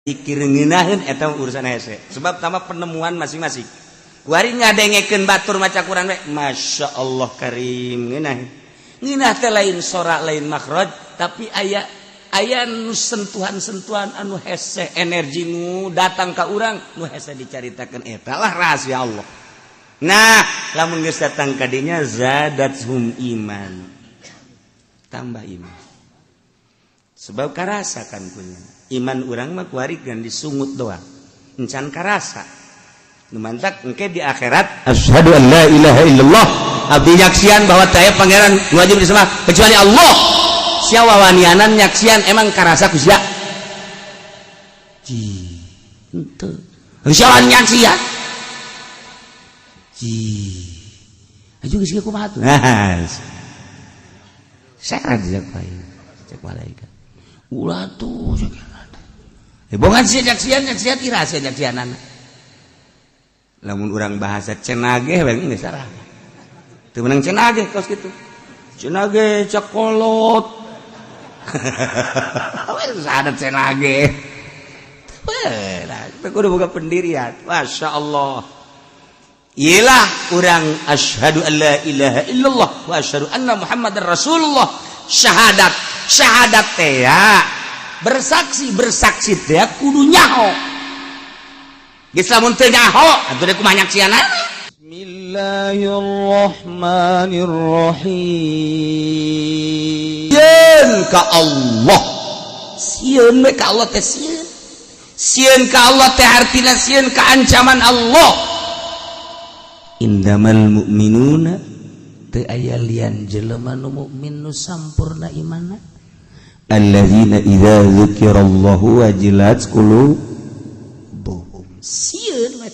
Dikir ngeunaheun eta urusan hese, sebab tama penemuan masing-masing. Kuari ngadengekeun batur maca Quran we, Masya Allah karim, ngeunah ngeunah teh lain sora, lain makhraj, tapi aya aya nu sentuhan-sentuhan anu hese, energi nu datang ka urang nu hese dicaritakeun. Eta lah rahasia Allah. Nah, lamun geus datang ka dinya, zadathum iman, tambah iman, sebab karasa kan punya iman urang mah kuari gan disungut doang, encan karasa. Nu mantak engke di akhirat, asyhadu an la ilaha illallah, abdi nyaksian bahwa teu aya pangeran wajib disembah kecuali Allah. Sia wawanianan nyaksian, emang karasa ku sia? Ji henteu. Sia nyaksian ji aju geus kumaha tuh? Nah, syarat cek malaikat, ulah tuh cek bongan sia nyaksian, nyaksian ira sia nyaksianana. Lamun urang bahasa cenage we geus salah, teu meunang cenage kos kitu, cenage cek kolot ada cenage. Nah, kudu boga pendirian. Masya Allah. Iyalah urang asyhadu an la ilaha illallah wa asyhadu anna Muhammadar Rasulullah. Syahadat, syahadat teh ya bersaksi, bersaksi teh kudu nyaho. Geus lamun teu nyaho atuh deuk kumaha nyaksianana? Bismillahirrahmanirrahim. Sieun ka Allah, sieun we ka Allah teh, sieun, sieun ka Allah teh artina sieun ka ancaman Allah. Innamal mu'minuna, teu aya lian jelema nu mukmin nu sampurna imanna, alladzina idza dzukirallahu wajilat qulubuhum. Sieun we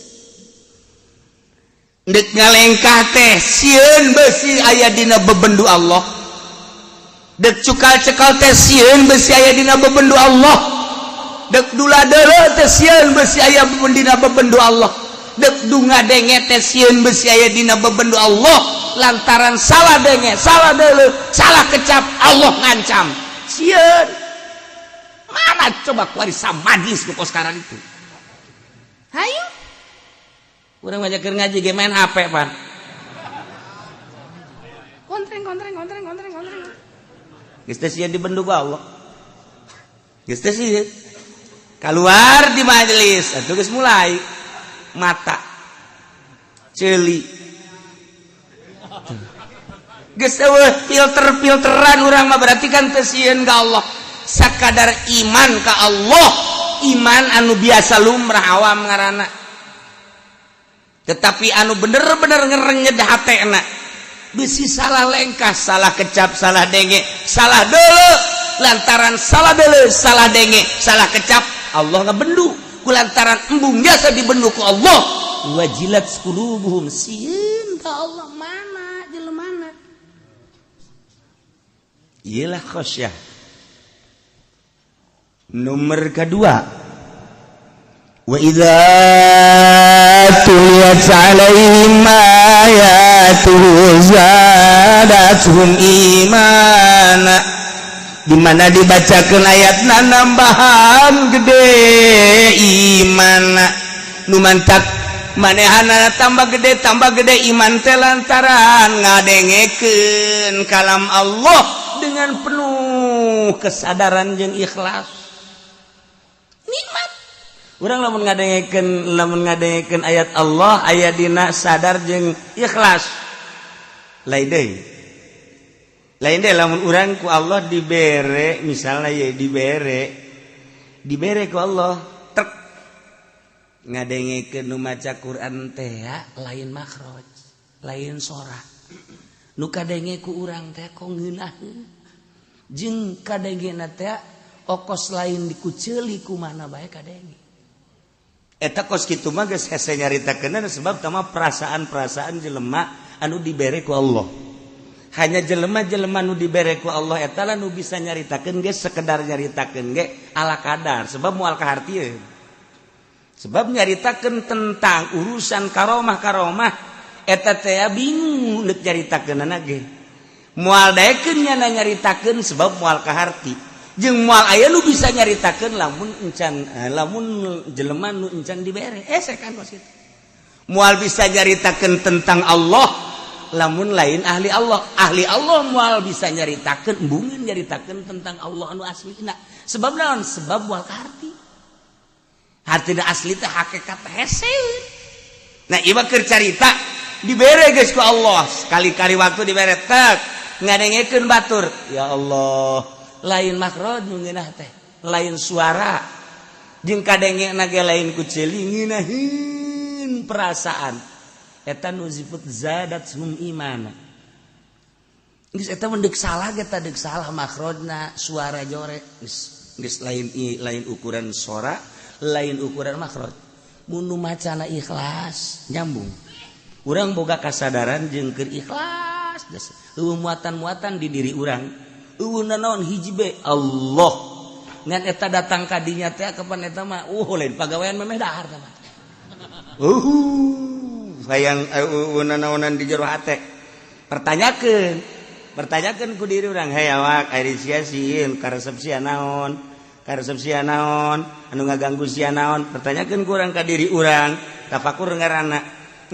ndek ngalengkah teh sieun besi aya dina bebendu Allah, dek cukal cekal teh sieun besi aya dina bebendu Allah, dek dula deuleu teh sieun besi aya dina bebendu Allah, dek dunga denge teh sieun besi aya dina bebendu Allah, lantaran salah denge, salah deuleu, salah kecap, Allah ngancam. Sieun mana coba kuari majlis nu sekarang itu? Hayu urang ngajak ngaji ge main HP pan. Kontreng kontreng kontreng kontreng kontreng. Geus teh sieun dibendu ku Allah. Geus teh sieun keluar di majelis atuh geus mulai mata ceuli, geus eueuh filter-filteran urang mah. Berarti kan teu sieun ka Allah, sakadar iman ka Allah, iman anu biasa lumrah awam ngaranna. Tetapi anu bener-bener ngerenyed hatena bisi salah lengkah, salah kecap, salah denge, salah deuleu. Lantaran salah deuleu, salah denge, salah kecap, Allah ngabendu. Ku lantaran embung jasa dibendu ku Allah, wajilat qulubuhum, sieun ka Allah. Mana jelemana? Iyalah khasyah. Nomor kedua, wa idza tuliyat alaihim ayatuhu zadatuhum imana. Di mana dibacakeun ayatna nambahan gede imana. Nu mantak manehana tambah gede, tambah gede iman teh lantaran ngadengekeun kalam Allah dengan penuh kesadaran jeung ikhlas. Nikmat urang lamun ngadengekeun ayat Allah aya dina sadar jeung ikhlas. Lain deui, lain deui lamun urang ku Allah dibere, misalnya ya dibere ku Allah tek ngadengekeun nu maca Quran teh lain makhraj, lain sora, nu kadenge ku urang teh kok ngeunaheun jeung kadengena teh okos lain dikuceuli ku mana bae kadenge. Eta kos kitu mah geus hese nyaritakeun, sebab tama perasaan-perasaan jelema anu dibere ku Allah. Hanya jelema-jelema nu dibere ku Allah eta lah nu bisa nyaritakeun ge, sekedar nyaritakeun ge ala kadar, sebab moal kahartieun, sebab nyaritakeun tentang urusan karomah-karomah eta teh bingung deuk nyaritakeunana ge, moal daekeun nyana nyaritakeun, sebab moal kaharti. Jeung moal aya nu bisa nyaritakeun lamun encan lamun jelema nu encan dibere. Hese kan kos kitu. Moal bisa nyaritakeun tentang Allah lamun lain ahli Allah. Ahli Allah moal bisa nyaritakeun, embungeun nyaritakeun tentang Allah anu aslina. Sebab naon? Sebab moal kaharti. Hartina asli teh hakikat hese. Nah, ieu mah keur carita dibere geus ku Allah. Sekali-kali waktu dibere tek ngadengekeun batur. Ya Allah, lain makhraj nu ngeunah teh, lain suara. Jeung kadengena ge lain ku ceuli, ngeunaheun perasaan. Eta nu disebut zadathum imana. Geus eta mah deuk salah ge tah, deuk salah makhrajna, suara jore. Geus geus lain lain ukuran sora, lain ukuran makhraj. Mun nu macana ikhlas nyambung. Urang boga kasadaran jeung keur ikhlas geus eueuh muatan-muatan di diri urang. Eueuh nanaon hiji be Allah. Ngan eta datang ka dinya teh kapan eta mah lain pagawean memeh dahar tah mah. Hayang eueuh nanaonan di jero hate. Pertanyakeun, pertanyakeun ku diri urang, hey awak ari sia sieun karesep sia naon? Karesep sia naon? Anu ngaganggu sia naon? Pertanyakeun ku urang ka diri urang, tafakur ngaranna.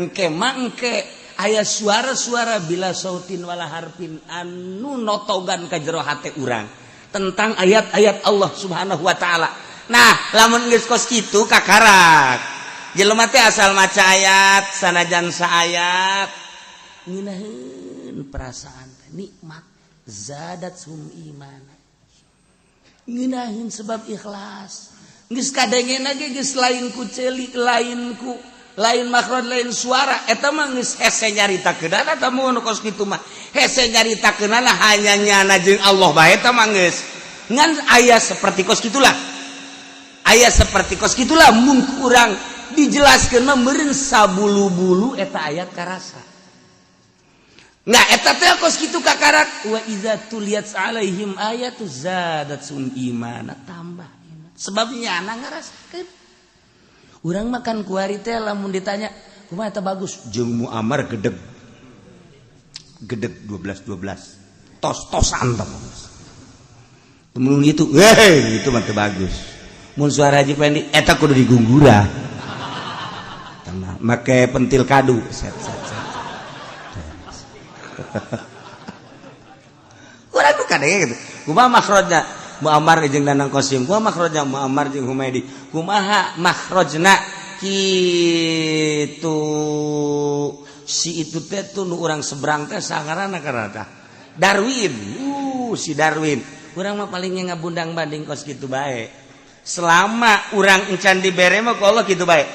Engke mah engke aya suara-suara bila sautin wala harfin anu notogan ka jero hate urang tentang ayat-ayat Allah Subhanahu wa taala. Nah, lamun geus kos kitu kakarak. Jelema teh asal maca ayat sanajan saayat ngeunaheun perasaan teh nikmat, zadathum imana. Ngeunaheun sebab ikhlas. Geus kadengena ge geus lain ku ceuli, lain ku lain makhraj, lain suara, eta mah geus hese nyaritakeunana. Eta mun kos kitu mah hese nyaritakeunana, hanya nyana jeung Allah bae eta mah geus. Ngan aya seperti kos kitulah, aya seperti kos kitulah mun ku urang dijelaskeun mah meureun sabulu-bulu eta ayat karasa. Nah, eta teh kos kitu kakarak wa iza tuliyat alaihim ayatu zadatsum imana, tambah iman. Sebab nyana ngarasakeun. Urang makan kuari teh lamun ditanya kumaha eta bagus jeung Muammar gedeg. Gedeg 12 12. Tos-tosan tah. Mun itu, heh itu mah teu bagus. Mun suara Haji Pendi eta kudu digunggura. Tah make pentil kadu set set set. Urang tuh kadenge gitu. Kumaha makhrajna Muammar jeung Danang Qasim, kumaha makhrajna Muammar jeung Humaidi, kumaha makhrajna kitu si itu teh tuh nu urang seberang teh sangarana karena Darwin. Si Darwin urang mah palingnya ngabundang banding kos kitu bae. Selama urang encan dibere mah ku Allah kitu bae.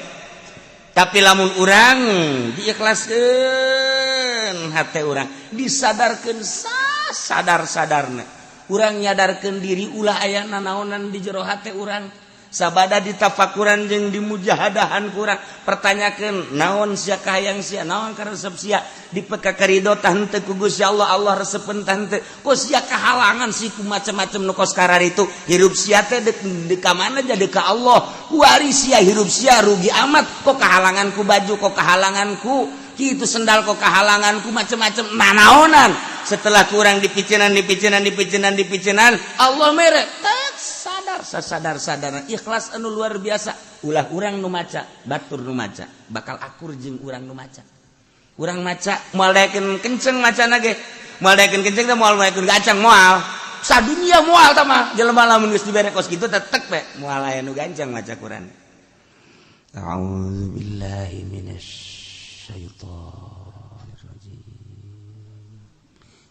Tapi lamun urang diikhlaskeun hate urang, disadarkeun sadar-sadarna, urang nyadarkeun diri ulah aya nanaonan di jero hate urang, sabada ditafakuran jeung dimujahadahan kurang, pertanyakeun naon sia kahayang sia, naon karesep sia, dipeka karido tah henteu ku Gusti Allah, Allah resepeun tah henteu, kok sia kahalangan sih ku macam-macam nu kos kararitu, hirup sia teh deuk deuk ka mana jadi ka Allah, kuari sia hirup sia rugi amat, kok kahalangan ku baju, kok kahalangan ku kitu sendal, kok kahalangan ku macam-macam nanaonan. Setelah kurang dipicenan dipicenan dipicenan dipicenan, Allah mere tak sadar sasadar sadar ikhlas anu luar biasa. Ulah urang nu maca, batur nu maca bakal akur jeung urang nu maca. Urang maca moal daekeun kenceng macana ge, moal daekeun kenceng teh, moal daekeun gancang, moal sadunia moal tah mah jelema lamun geus dibere kos kitu tetek be moal aya nu gancang maca Quran. A'udzubillahi minasyaitonir rajim.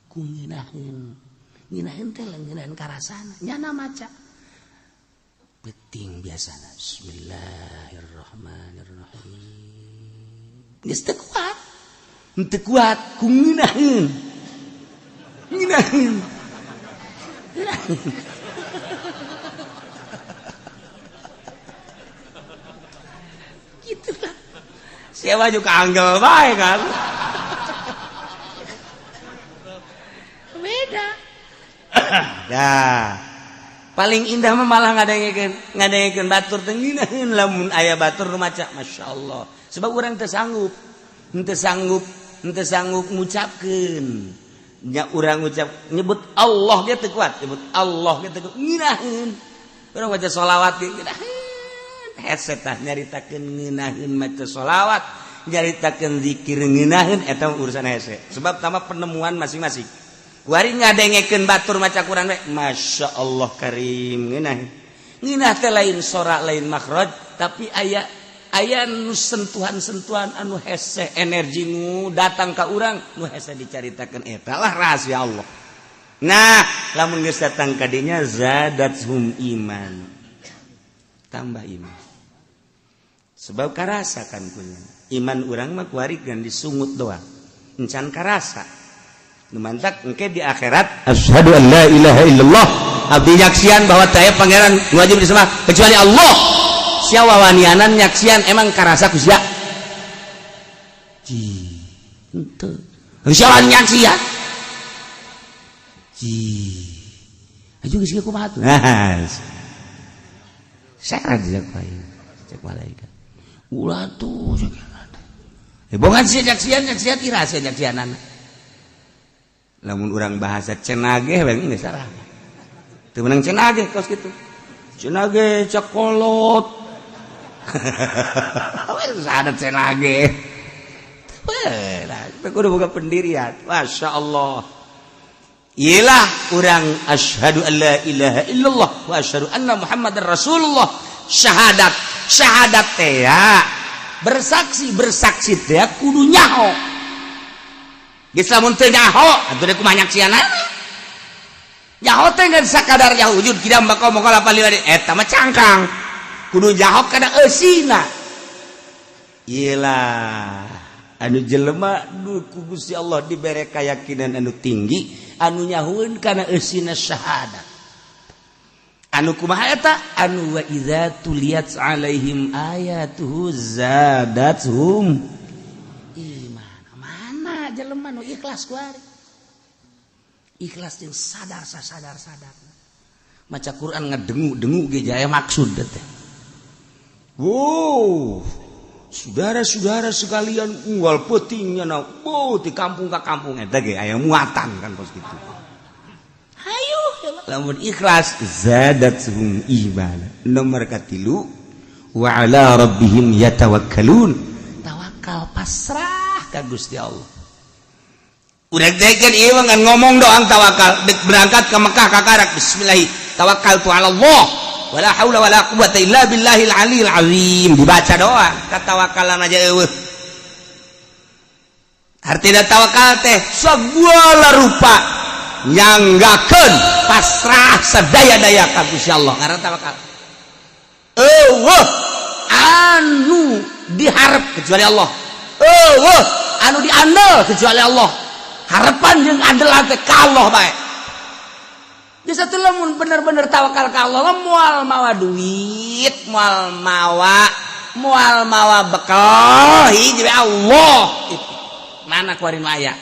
Ku ngeunaheun ngeunaheun teh ngeunaheun karasana nyana maca penting biasana bismillahirrahmanirrahim geus teu kuat, teu kuat ku ngeunaheun ngeunaheun ngeunaheun gitu lah. Siapa juga anggel bae kan beda. Dah paling indah mah malah ngadengekeun ngadengekeun batur teh ngeunaheun lamun aya batur nu maca masyaallah, sebab urang teu sanggup, henteu sanggup, henteu sanggup ngucapkeun. Nya urang ucap nyebut Allah ge teu kuat, nyebut Allah ge teu kuat. Ngeunaheun. Urang maca sholawat ge ngeunaheun. Hese tah nyaritakeun ngeunaheun maca sholawat, nyaritakeun zikir ngeunaheun, eta urusan hese. Sebab tama penemuan masing-masing. Kuari ngadengekeun batur maca Quran we, Masya Allah karim, ngeunaheun. Ngeunah teh lain sora, lain makhraj, tapi aya aya nu sentuhan-sentuhan anu hese, energi nu datang ka urang nu hese dicaritakeun. Eta lah rahasia Allah. Nah, lamun geus datang ka dinya, zadathum iman, tambah iman, sebab karasa kan punya iman. Urang mah kuari kan disungut doang, encan karasa. Nu mantak engke di akhirat, asyhadu an la ilaha illallah, abdi nyaksian bahwa teu aya pangeran wajib disembah kecuali Allah. Sia wawanianan nyaksian, emang karasa ku sia? Ji henteu. Sia nyaksian ji aju geus kumaha tuh? Nah, syarat cek cek malaikat ulah tuh. Eh, bongan sia nyaksian, nyaksian ira sia nyaksianan. Lamun urang bahasa cenage bang, ini salah, teu meunang cenage kos kitu, cenage cek kolot ada cenage. Nah, kudu boga pendirian. Masya Allah. Iyalah urang asyhadu an la ilaha illallah wa asyhadu anna Muhammadar Rasulullah. Syahadat, syahadat teh ya bersaksi, bersaksi teh kudu nyaho. Geus lamun teu nyaho atuh kumaha nyaksianana? Nyaho teh ngan sakadar nyaho wujud kidam bako moko lapan lima, eta mah cangkang. Kudu nyaho kana eusina. Iyalah anu jelema nu ku Gusti Allah dibere keyakinan anu tinggi, anu nyahueun kana eusina syahadat. Anu kumaha eta? Anu wa idza tuliyat alaihim ayatuhu zadathum iman. Mana jelema nu ikhlas kuari, ikhlas jeung sadar, sadar sadar maca Quran, ngedengu-dengu ge jaya maksud teh. Wow, saudara-saudara sekalian, unggal peutingnya na, oh, di kampung ke kampung eta ge aya muatan kan kos kitu. Hayu lamun ikhlas, zadathum iman. Nomor katilu, wa ala rabbihim yatawakkalun. Tawakal, pasrah ka Gusti Allah. Udah dekeun ieu mah ngan ngomong doang tawakal. Dek berangkat ke Mekah kakarak bismillah tawakkaltu ala Allah wala haula wala quwata illa billahil aliyil azim, dibaca doa katawakalan aja eueuh. Artinya tawakal teh segala rupa nyanggakeun pasrah sadaya-daya ka Gusti Allah ngaran tawakal. Eueuh anu diharap kecuali Allah, eueuh anu diandel kecuali Allah. Harapan jeung andelan teh ka Allah bae. Di satu lamun bener-bener tawakal ka Allah, moal mawa duit, moal mawa bekal, hiji Allah. Itu mana kuari nu aya?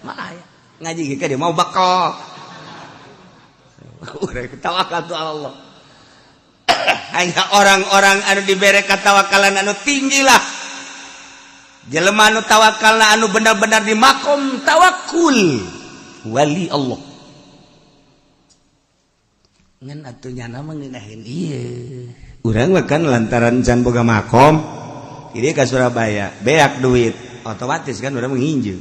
Mah aya ngaji ge dia mau bekal. Urang tawakal tu Allah. Hanya orang-orang anu dibere katawakalan anu tinggi lah, jelema anu tawakalna anu benar-benar di makom tawakul, wali Allah. Ngan atuh nyana mah ngeunaheun ieu. Urang mah kan lantaran can boga makom, jadi ke Surabaya beak duit, otomatis kan urang nginjem,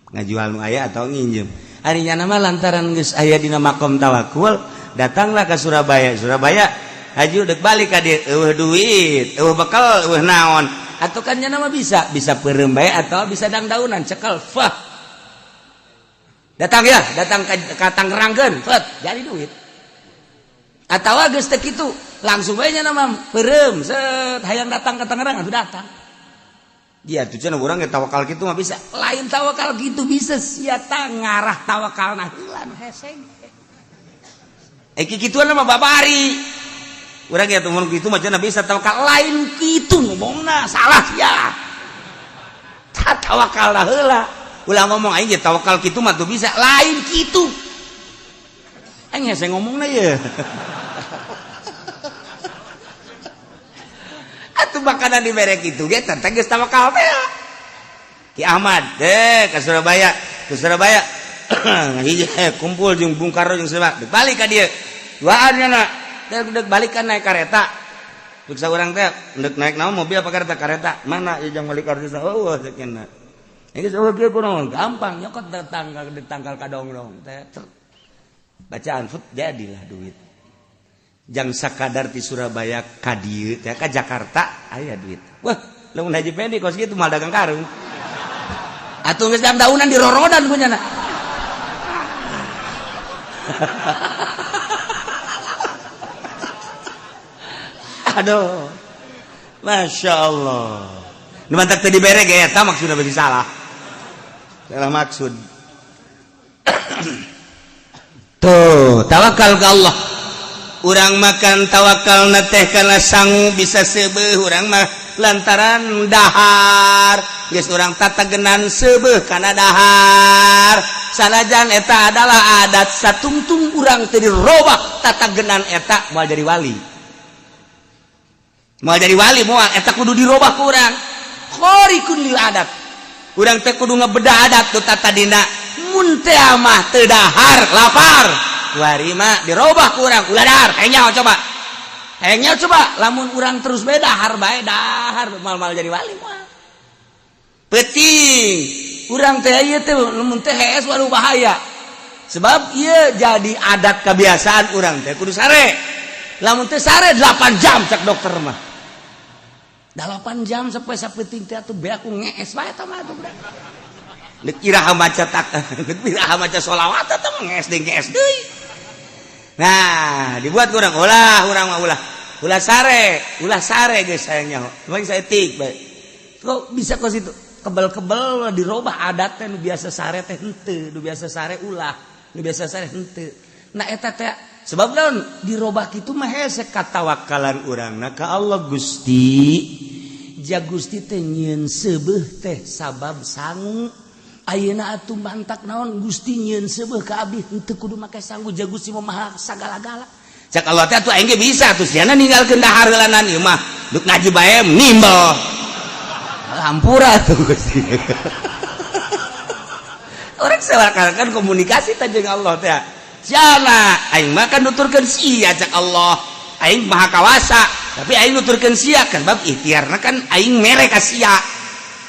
ngajual nu aya atau nginjem. Ari nyana mah lantaran geus aya dina makom tawakul, datanglah ke Surabaya. Surabaya haji dek balik ka dieu, eueuh duit, eueuh bekal, eueuh naon. Atau kan nyana mah bisa bisa peureum bae atau bisa dangdaunan cekel fah. Datang ya, datang ke Tangerangkeun, fet, jadi duit. Atau geus teu kitu, langsung bae nya mah peureum set, hayang datang ke Tangerang atuh datang. Dia tuh cenah urang ge tawakal kitu mah bisa. Lain tawakal gitu bisa, sia ta ngarah tawakalna heula nu hese. Eh, kikituan mah babari. Urang ge mun kitu mah cenah bisa tawakal, lain kitu ngomongna, salah sia. Tawakal heula. Ulah ngomong aing ge tawakal kitu mah tuh bisa, lain kitu. Aing hese ngomongna ye. Atuh makanan dibere kitu ge teh geus tawakal teh. Ki Ahmad deh ke Surabaya. Ke Surabaya hiji kumpul jeung Bung Karno jeung siapa, balik ka dieu duaan nya, dek balik kan naik kereta. Periksa urang teh ndek naik naon, mobil apa kereta? Kereta mana ya jang balik artis? Oh, cek nya ini oh kieu kunaon, gampang nyokot datang di tangkal kadonglong teh, bacaan fut, jadilah duit jang sakadar di Surabaya ka dieu teh ka Jakarta aya duit. Wah, lamun Haji Pendi kos kitu mal dagang karung atuh, geus daunan dirorodan ku nyana. Aduh, Masya Allah. Nu mantak teu dibere ge eta maksudna bagi salah, salah maksud. Tuh, tawakal ke Allah. Urang makan tawakal na teh kana sangu bisa seubeuh urang mah lantaran dahar. Geus urang tatagenan seubeuh kana dahar, sanajan eta adalah adat. Satungtung urang teu dirobah tatagenan eta, moal jadi wali, moal jadi wali, moal. Eta kudu dirobah ku urang, khariqun lil adat. Urang teh kudu ngebedah adat tuh tadina mun teh mah teu dahar lapar. Kuari mah dirobah ku urang, ulah dahar. Hayang coba, hayang coba, lamun urang terus bae dahar bae dahar, mal-mal jadi wali, moal. Penting urang teh ieu teh lamun teh hees, waduh, bahaya, sebab ieu jadi adat kebiasaan urang teh kudu sare. Lamun teh sare 8 jam cek dokter mah, 8 jam sampai sapeting teh atuh beak ku ngees bae eta mah atuh budak. Deuk iraha maca tak, deuk iraha maca sholawat eta mah ngees deui, ngees deui. Nah, dibuat kurang ulah, urang mah ulah, ulah sare, ulah sare geus sayang nyaho. Cuma saya tik bae kok bisa kos itu kebel-kebel dirobah adat teh. Nu biasa sare teh henteu, nu biasa sare ulah, nu biasa sare henteu. Nah, eta teh sebab naon dirobah kitu mah hese katawakalan urangna ka Allah. Gusti, ja Gusti teh nyieun seubeuh teh sabab sangu. Ayeuna atuh mantak naon Gusti nyieun seubeuh ka abdi henteu kudu make sangu, ja Gusti mah maha sagala-gala. Cek Allah teh atuh aing ge bisa atuh siana ninggalkeun dahar heulanan, ieu mah duk ngaji bae nimbel. Hampura tuh Gusti. Orang kan komunikasi teh jeung Allah teh. Siana aing mah kan nuturkeun sia, cek Allah aing maha kawasa, tapi aing nuturkeun sia kan bab ikhtiarna kan aing mere ka sia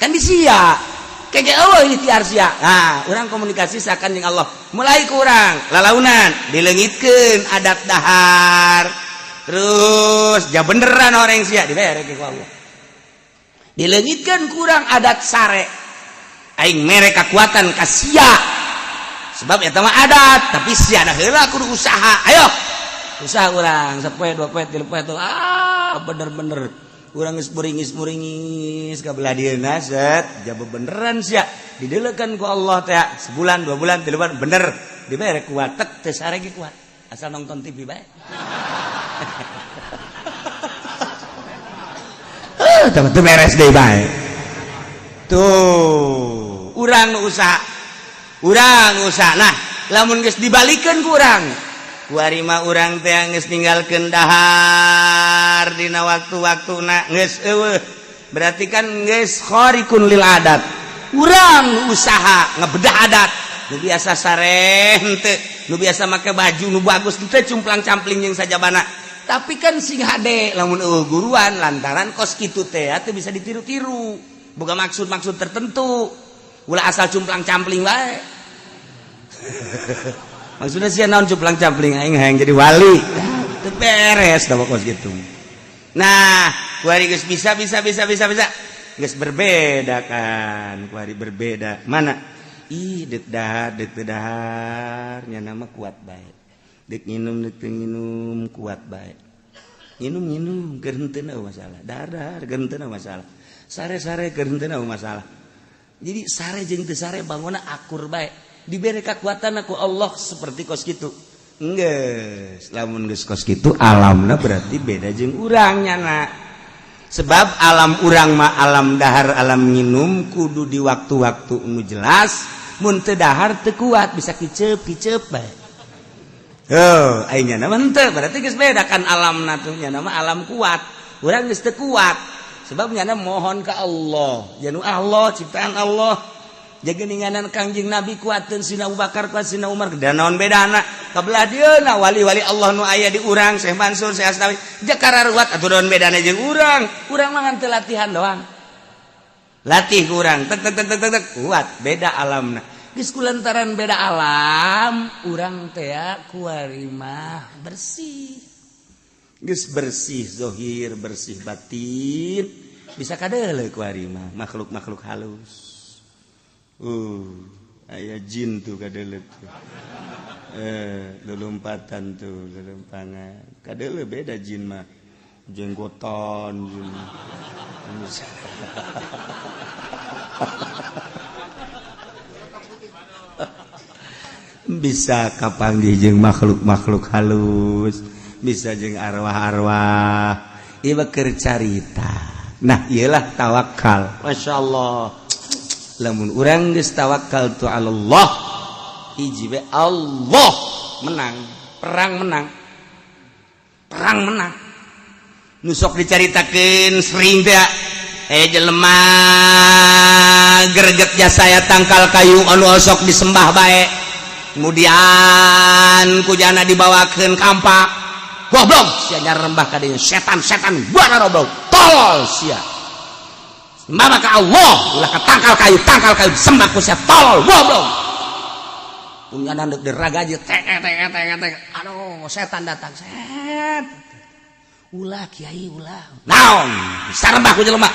kan di sia kege Allah ikhtiar sia. Nah, urang komunikasi seakan jeung Allah mulai kurang lalaunan dileungitkeun adat dahar terus ja beneran orang sia dibere ku Allah. Dileungitkeun kurang adat sare, aing mere kekuatan ka sia sebab eta mah adat, tapi sia dah heula kudu usaha. Ayo usaha urang sapoe, dua poe, tilu poe tuh, ah, bener-bener urang geus muringis-muringis ka belah dieuna, set jaba beneran sia dideulekeun ku Allah teh sebulan, 2 bulan, 3 bulan, bener dibere kuat tek teh sare ge kuat asal nonton TV bae. Teu beres deui bae tuh. Urang nu usaha, urang usaha. Nah, lamun geus dibalikeun ku urang kuari mah urang teh geus ninggalkeun dahar dina waktu-waktuna geus eueuh, berarti kan geus khariqun lil adat. Urang usaha ngebedah adat nu biasa sare henteu, nu biasa make baju nu bagus henteu, cumplang-campling jeung sajabana, tapi kan sing hade lamun eueuh guruan lantaran kos kitu teh teu bisa ditiru-tiru, bukan maksud-maksud tertentu, ulah asal cumplang-campling bae. Maksudnya sih naon cumplang campling? Aing hayang jadi wali. Teu beres da kos gitu. Nah, kuari geus bisa bisa bisa bisa bisa geus berbeda kan kuari, berbeda mana? Ih, deuk dahar deuk teu dahar nya nama kuat bae, deuk nginum deuk teu nginum kuat bae, nginum nginum keur henteu masalah, dahar dahar keur henteu masalah, sare sare keur henteu masalah. Jadi sare jeung teu sare bangunna akur bae, diberi kekuatan aku Allah seperti kos gitu. Geus lamun geus kos kitu alamna berarti beda jeung urang nyana, sebab alam urang mah alam dahar, alam minum kudu di waktu-waktu nu jelas. Mun teu dahar teu kuat, bisa kiceup kiceup bae. Oh, aing nyana mah henteu, berarti geus beda kan alamna tuh. Nyana mah alam kuat, urang geus teu kuat, sebab nyana mohon ka Allah, janu Allah ciptaan Allah. Jageninganan Kangjeng Nabi kuateun Sina Abu Bakar kuat Sina Umar dan naon bedana kabelah dieuna wali-wali Allah nu aya di urang Syekh Mansur, Syekh Asnawi jakara ruat atuh naon bedana jeung urang. Urang mah ngan teu latihan doang. Latih kurang tek tek tek tek tek kuat beda alamna. Geus kulantaran beda alam urang teh kuari mah bersih. Geus bersih zohir, bersih batin, bisa kadeuleu kuari mah makhluk-makhluk halus. Aya jin tuh kadeuleu tuh. Lulumpatan tuh, lulumpangan. Kadeuleu beda jin mah. Jenggotan jin. Bisa kapanggih jeung makhluk-makhluk halus, bisa jeung arwah-arwah. Ieu keur carita. Nah, ieulah tawakal. Masya Allah. Lamun urang geus tawakal tu Allah, hiji we Allah menang, perang menang. Perang menang. Nu sok dicaritakeun sering teh jelema greget jasa ya tangkal kayu anu osok disembah bae. Kemudian kujana dibawakeun kampak. Goblok sia nyarembah ka dieu setan-setan buana roblok. Tolol sia. Mama ka Allah ulah ka tangkal kayu sembah ku sia tolol goblok. Punya deuk diragaji tek tek tek tek. Aduh, setan datang. Set. Ulah kiai ulah. Naon? Sarembah ku jelema.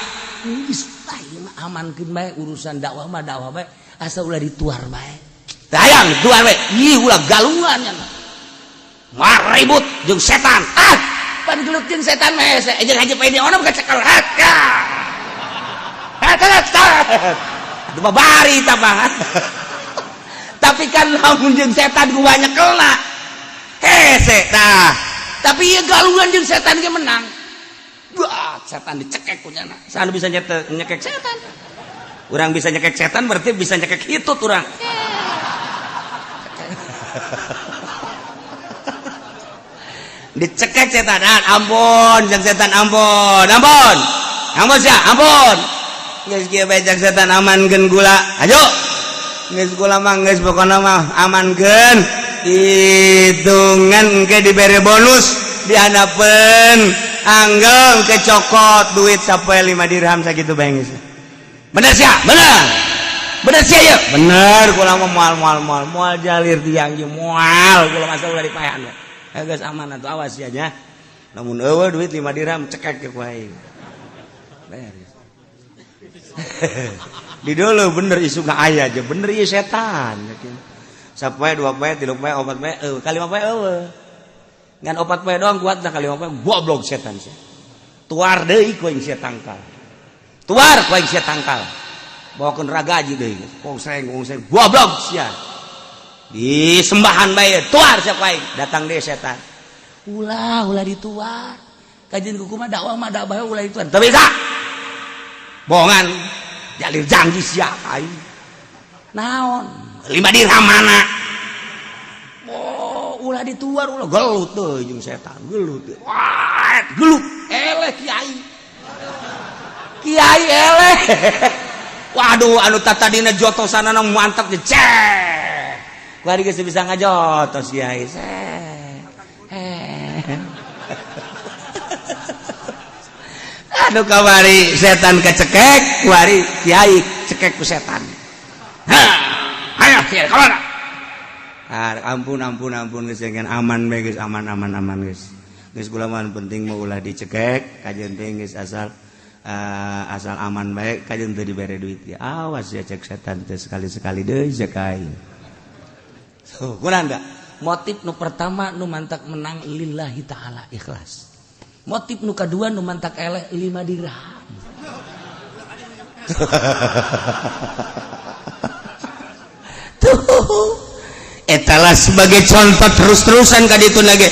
Geus bae mah amankeun bae urusan dakwah mah dakwah bae asa ulah dituar bae. Teu hayang dituar bae. Ih ulah galungan nya. Maribut jeung setan. Ah, pan gelut jeung setan mah hese. Jeung Haji Paidi ono kacekel. Aduh bari tambah. Tapi kan lamun jeung setan ku banyak kelna. Hese tah. Tapi ieu galungan jeung setan ge menang. Wah, setan dicekek ku nyana. Saha bisa nyekek setan? Urang bisa nyekek setan berarti bisa nyekek hitut urang. Dicekek setan. Ampun, jeung setan ampun. Ampun. Ampun sia, ampun. Geus kieu bae jeung setan amankeun gula. Ayo. Geus gula mah geus pokona mah amankeun. Hitungan engke dibere bonus dihanapeun anggel kecokot duit sampai 5 dirham sakitu bae geus. Bener sia? Bener. Bener sia ya? Bener kula mah moal moal moal moal jalir tiang ieu moal kula masa ulah dipaehan. Geus aman atuh awas sia nya. Lamun eueuh duit 5 dirham cekek ku aing. Bayar. Di dulu bener isu nggak aya aja bener ieu setan. Sapoe 2 poe 3 poe 4 poe eueuh ka 5 poe eueuh. Ngan 4 poe doang kuat dah ka 5 poe goblok setan sia. Tuar deui ku aing sia tangkal. Tuar ku aing sia tangkal. Bawakeun ragaji deui. Kongseng kongseng goblok sia. Disembahan bae tuar sia ku aing. Datang deui setan. Ulah ulah dituar. Kajian kuku mah dakwah mah dakwah ulah dituar. Teu bisa. Bohongan jalir janji sia aing. Naon? 5 dirham mana? Oh, ulah dituar ulah gelut teuy jeung setan, gelut. Wah, gelut. Eleh kiai. Kiai eleh. Waduh, anu tatadina jotosanana mantap cek. Kuari geus bisa ngajotos kiai. Aduh kawari setan kecekek, kuari kiai cekek ku setan. Ayo kiai kalona. Ampun ampun ampun geus aman bae geus aman aman aman geus. Geus kula mah penting mah ulah dicekek, kajeun teh geus asal asal aman bae kajeun teu dibere duit ya. Awas ya cek setan teh sekali-sekali deui cek aing. So, kurang enggak? Motif nu pertama nu mantak menang lillahi ta'ala ikhlas. Motif nu kadua nu mantak eleh 5 dirham. Tuh. Etalah sebagai contoh terus-terusan ka ditu lagi.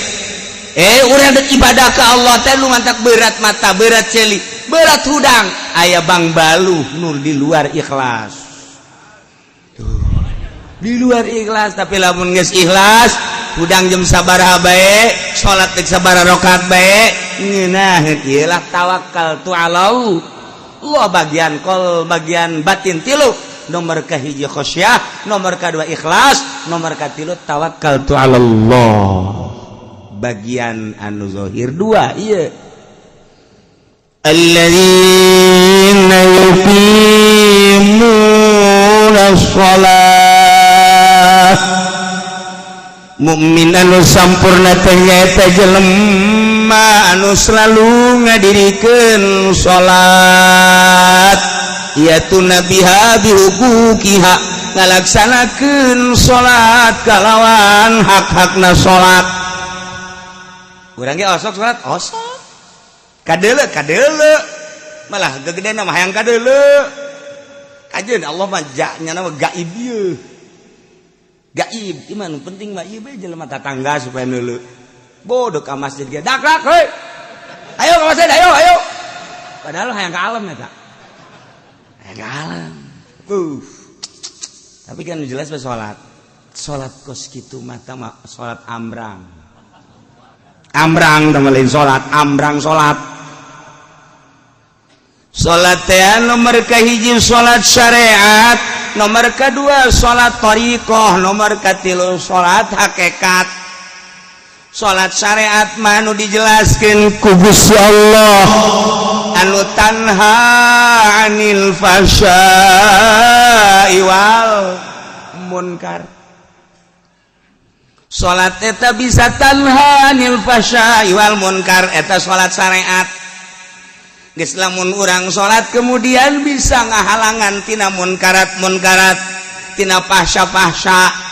Urang dek ibadah ka Allah teh nu mantak berat mata, berat celi, berat hudang. Aya bang baluh nur di luar ikhlas. Tuh. Di luar ikhlas tapi lamun geus ikhlas hudang jam sabaraha bae, salat deuk sabaraha rakaat bae, ngeunah ieu lah tawakal tu Allah. Allah bagian kol bagian batin tilu. Nomor kahiji khasyah, nomor kedua ikhlas, nomor katilu tawakal tu Allah. Bagian anu zahir dua iya. Alladzina yuqimuna shalah. Mukmin anu sampurna teh nyaeta jelema anu selalu ngadirikeun salat, ya'tuna biha bihuquqiha, ngalaksanakeun salat kalawan hak-hakna salat. Urang ge osok salat, osok kadeuleu kadeuleu, malah gegede mah hayang kadeuleu. Kajeun Allah mah nya mah gaib ieu, gaib ieu nu penting mah ieu bae jelema tatangga supaya neuleu. Bodoh ka masjid ge dak dak, heuy, ayo ka masjid, ayo ayo, padahal hayang ka alam eta, hayang ka alam. Tapi kan jelas bae salat, salat kos kitu mah mah salat ambrang ambrang, teh lain salat ambrang. Salat, salat teh nomor kahiji salat syariat, nomor kedua salat thariqah, nomor katilu salat hakikat. Salat syariat mah anu dijelaskeun ku Gusti Allah, anu tanha anil fahsya'i wal munkar. Salat eta bisa tanha anil fahsya'i wal munkar, eta salat syariat. Geus lamun urang salat kemudian bisa ngahalangan tina munkarat munkarat, tina fahsya-fahsya.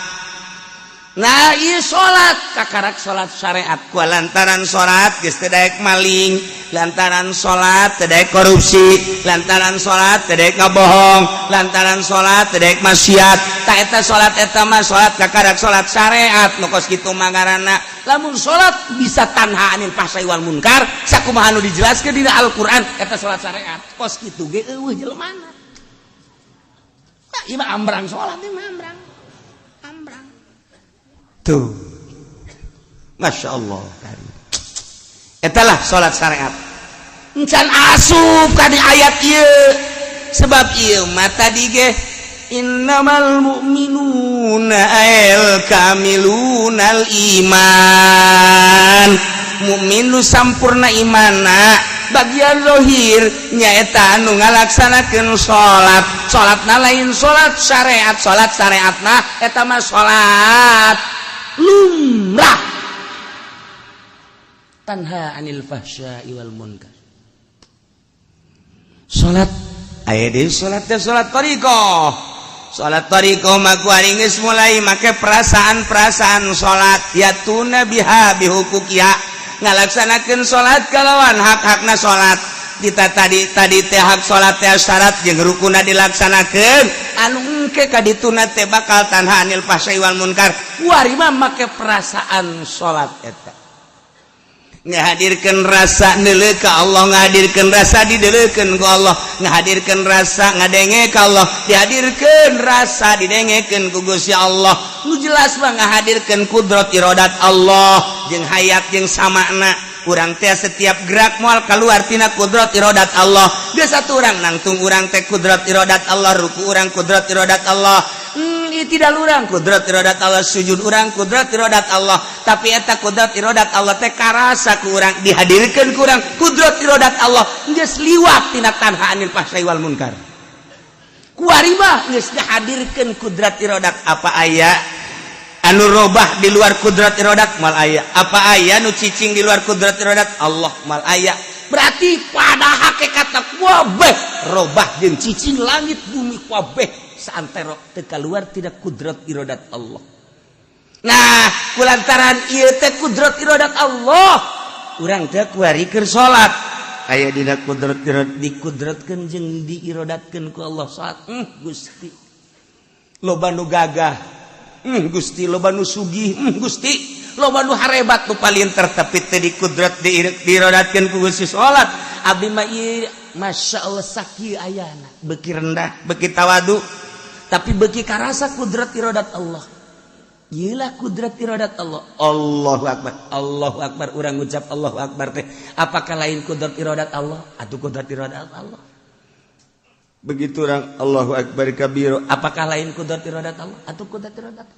Nah, ieu salat kakarak salat syariat ku lantaran salat geus teu daek maling, lantaran salat teu daek korupsi, lantaran salat teu daek ngabohong, lantaran salat teu daek maksiat. Tah, eta salat, eta mah salat kakarak salat syariat. Nu kos kitu mah ngaranna lamun salat bisa tanha anil fahsai wal munkar sakumaha anu dijelaskeun dina Al-Qur'an, eta salat syariat. Kos kitu ge euweuh jelemana. Nah, ieu mah ambrang salat, ieu mah ambrang ambrang. Tuh, Masya Allah, etalah salat syariat. Encan asup ka di ayat ieu, sebab ieu mah tadi ge innamal mu'minuna al kamilunal iman. Mukmin nu sampurna imana bagian zahir nyaeta anu ngalaksanakeun salat. Salatna lain salat syariat, salat syariatna eta mah salat lumrah, tanha anil fahsya'i wal munkar. Salat aya deui, salat teh salat thariqah. Salat thariqah mah kuari geus mulai make perasaan-perasaan salat. Ya'tuna biha bihuquqiha, ngalaksanakeun salat kalawan hak-hakna salat. Kita tadi tadi teh hak salat teh syarat jeung rukuna dilaksanakeun, anu engke ka dituna teh bakal tanha anil fahsai wal munkar. Kuari mah make perasaan salat eta. Ngahadirkan rasa neuleu ka Allah, ngahadirkan rasa dideuleukeun ku Allah, ngahadirkan rasa ngadenge ka Allah, dihadirkeun rasa didengekeun ku Gusti Allah. Nu jelas mah ngahadirkeun kudrat irodat Allah jeung hayat jeung samakna. Urang teh setiap gerak moal keluar tina kudrat irodat Allah. Biasa urang nangtung, urang teh kudrat irodat Allah, ruku urang kudrat irodat Allah, tidak urang kudrat irodat Allah, sujud urang kudrat irodat Allah. Tapi eta kudrat irodat Allah teh karasa ku urang, dihadirkeun ku urang kudrat irodat Allah, geus liwat tina tanha anil fahsai wal munkar. Kuari mah geus dihadirkeun kudrat irodat. Apa aya anu robah di luar kudrat irodat? Mal aya. Apa aya nu cicing di luar kudrat irodat Allah? Mal aya. Berarti pada hakikatna kabeh robah jeung cicing, langit bumi kabeh saantero teu keluar tina kudrat irodat Allah. Nah, kulantaran ieu teh kudrat irodat Allah, urang teh kuari keur salat aya dina kudrat irodat, dikudratkeun jeung diirodatkeun ku Allah salat. Gusti, loba nu gagah, Gusti, loba nu sugih, Gusti, loba nu harebat, nu palinter, tapi teh dikudrat diirodatkeun ku Gusti salat. Abdi mah ieu, Masya Allah, sakieu ayana. Beuki rendah, beuki tawadu. Tapi beuki karasa kudrat irodat Allah. Iyalah kudrat irodat Allah. Allahu akbar. Allahu akbar. Urang ngucap Allahu akbar teh apakah lain kudrat irodat Allah atau kudrat irodat Allah? Begitu orang Allahu akbar kabiro, apakah lain kudrat iradat Allah atau kudrat iradat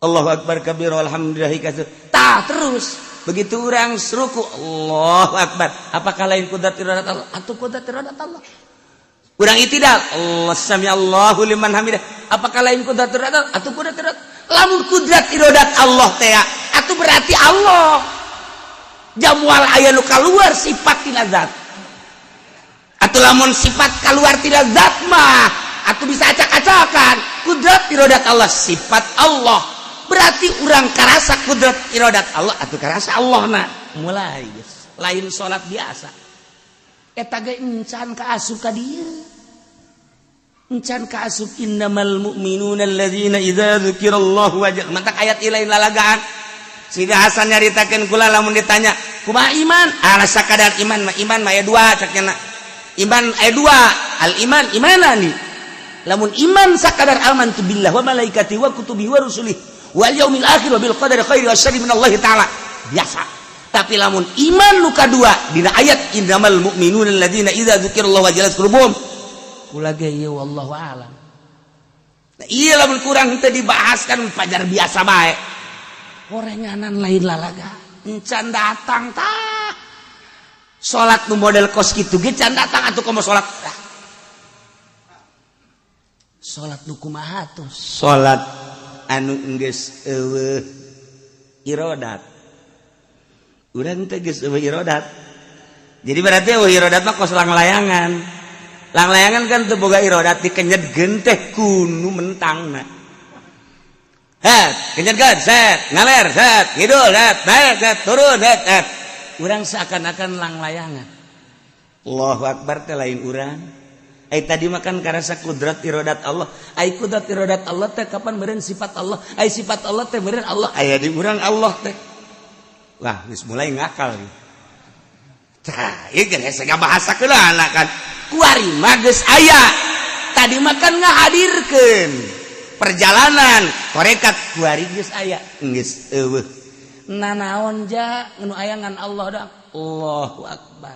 Allahu akbar kabiro, alhamdulillah kasir. Tah, terus begitu orang ruku, Allahu akbar, apakah lain kudrat iradat Allah atau kudrat iradat Allah? Urang itidal, Allah sami Allahu liman hamidah, apakah lain kudrat iradat Allah atau kudrat iradat? Lamun kudrat iradat Allah teh atau berarti Allah jamual aya nu keluar sifat tina zat. Atau lamun sifat keluar tina zat mah atau bisa acak-acakan. Kudrat iradat Allah sifat Allah, berarti urang karasa kudrat iradat Allah atau karasa Allah. Nah, mulai guys, lain salat biasa. Eta ge encan ka asup ka dieu, encan ka asup innamal mu'minuna alladzina idza dzukirallahu wajah. Mantak ayat lain lalagaan. Sehingga Hasan nyaritakeun kula, lamun ditanya kumaha iman, ala sakadar iman mah, iman mah aya dua cak nya. Iman aya dua, al iman imanani. Lamun iman sakadar amantu billah wa malaikati wa kutubi wa rusulih wal yaumil akhir wa bil qadari khairi wa syarri minallahi ta'ala, biasa. Tapi lamun iman nu kadua dina ayat innamal mu'minuna alladzina idza dzukirallahu wajilat qulubuhum, kula ge ieu wallahu alam. Nah, iya, lamun kurang teu dibahaskan pajar biasa bae, orenganan lain lalaga. Encan datang tah salat nu model kos kitu ge can datang. Atuh komo salat, salat nu kumaha tuh? Salat anu geus eueuh irodat. Urang teh geus eueuh irodat. Jadi berarti eueuh irodat mah kos langlayangan. Langlayangan kan teu boga irodat, dikenyetkeun teh kunu mentangna. Het, kenyetkeun, set, ngaler, set, ngidul, set, naik, set, turun, set, set. Urang seakan-akan langlayangan. Allahu akbar teh lain urang. Ai tadi makan karasa kudrat irodat Allah. Ai kudrat irodat Allah teh kapan meureun sifat Allah? Ai sifat Allah teh meureun Allah aya di urang Allah teh. Wah, geus mulai ngakal nih. Tah, ieu geus hese ngabahasakeun kan. Kuari mah geus aya. Tadi makan ngahadirkeun perjalanan torekat, kuari geus aya, geus eueuh. Nanaon ja nu aya ngan Allah doang. Allahu akbar.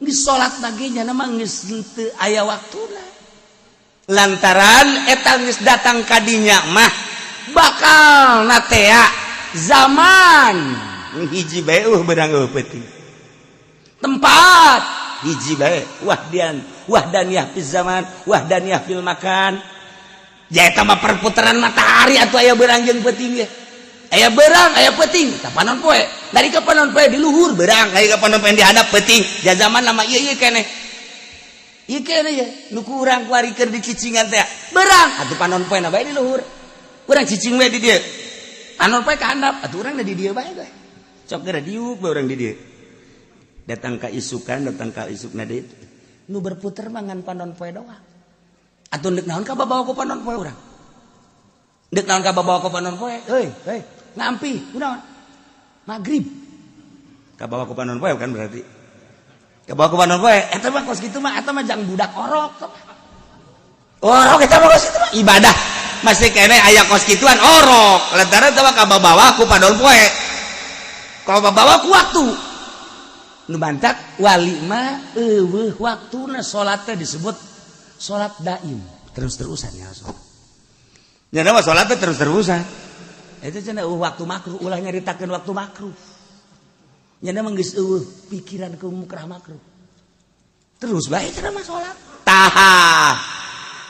Geus salat lagi nya mah geus henteu aya waktuna. Lantaran eta geus datang kadinya mah bakal natea zaman hiji bae eueuh beurang eueuh peuting. Tempat hiji bae, wahdian wahdaniyah fil zaman, wahdaniyah fil makan. Ja eta mah perputaran matahari atuh aya beurang jeung peuting ge. Aya beurang, aya peuting, tah panon poe. Dari ka panon poe di luhur beurang, dari ka panon poe di handap peuting. Ja zaman nama ieu ieu keneh. Ieu keneh ye, nu ku urang kuari keur dicicingan teh. Beurang, atuh panon poe na bae di luhur. Urang cicing we di dieu. Panon poe ka handap, atuh urang di dieu bae ge. Cok geura diuk bae urang di dieu. Datang ka isukan, datang ka isukna deui. Nu berputar mah ngan panon poe doang. Atuh deuk naon ka babawa ku panon poe urang? Deuk naon ka babawa ku panon poe? Heuy, heuy, ngampi, kunaon? Maghrib. Kabawa ku panon poe kan berarti. Kabawa ku panon poe, eta mah kos kitu mah, eta mah jang budak orok. Orok eta mah kos kitu mah ibadah. Masih kene aya kos kituan orok. Lantaran eta mah kabawa ku panon poe. Kabawa ku waktu. Nu mantak wali mah eueuh waktuna, salat teh disebut salat daim, terus-terusan ya salat. Nya mah salat teh terus-terusan. Itu cenah eueuh waktu makruh, ulah nyaritakeun waktu makruh. Nya mah geus eueuh pikiran ke mukrah makruh. Terus bae cenah mah salat. Taha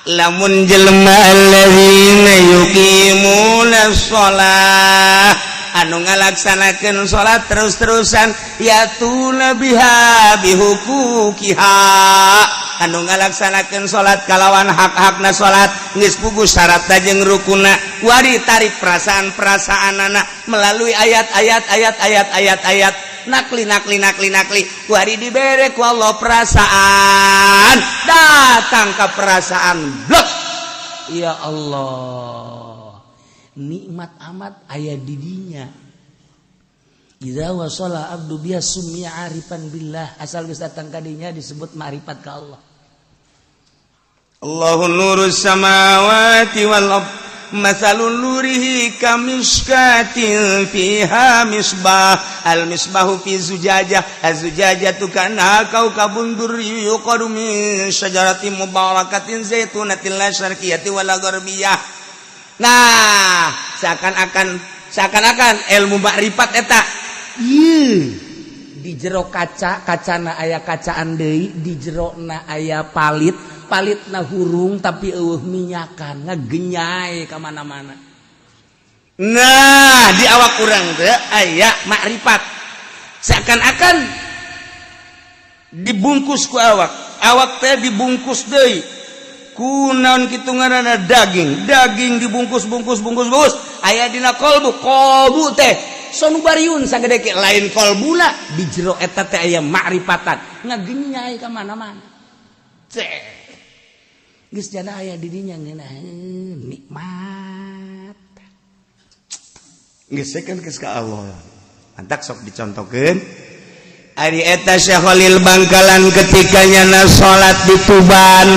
lamun jelema alladzina yuqimuna shalah, anu ngalaksanakeun salat terus-terusan, yatuna biha bihuquqiha, anu ngalaksanakeun salat kalawan hak-hakna salat, geus puguh syaratna jeung rukuna. Wari tarik perasaan-perasaan anak melalui ayat-ayat, ayat-ayat, ayat-ayat nakli, nakli, nakli, nakli. Wari dibere ku Allah perasaan, datang ke perasaan blok, ya Allah, nikmat amat aya didinya. Idza wasala abdu biha summiya arifan billah. Asal geus datang kadinya disebut ma'rifat ka Allah. Allahu nurus samawati wal ard. Matsalun nurihi kamisykatin fiha misbah, al misbahu fi zujajah, az-zujajatu ka'annaha kaukabun durri yuqadu min syajaratin mubarakatin zaitunatin la syarqiyatin wala gharbiyah. Nah, seakan-akan ilmu makrifat eta ieu di jero kaca, kacana aya kacaan deui, di jerona aya palit, palitna hurung tapi eueuh minyakan, ngagenyai ka mana-mana. Nah, di awak urang teh aya makrifat, seakan-akan dibungkus ku awak, awak teh dibungkus deui ku naon kitu ngaranna, daging, daging dibungkus, bungkus, bungkus, bungkus, aya dina kolbu, kolbu teh sonubariun sagede ke lain kolbuna, di jero eta teh aya makrifatan ngagenyai ka mana-mana. Cek geus jana aya di dinya ngeunaheun nikmat geus kan geus ka Allah. Mantak sok dicontohkeun ari eta Syekh Khalil Bangkalan ketika nyana salat di Tuban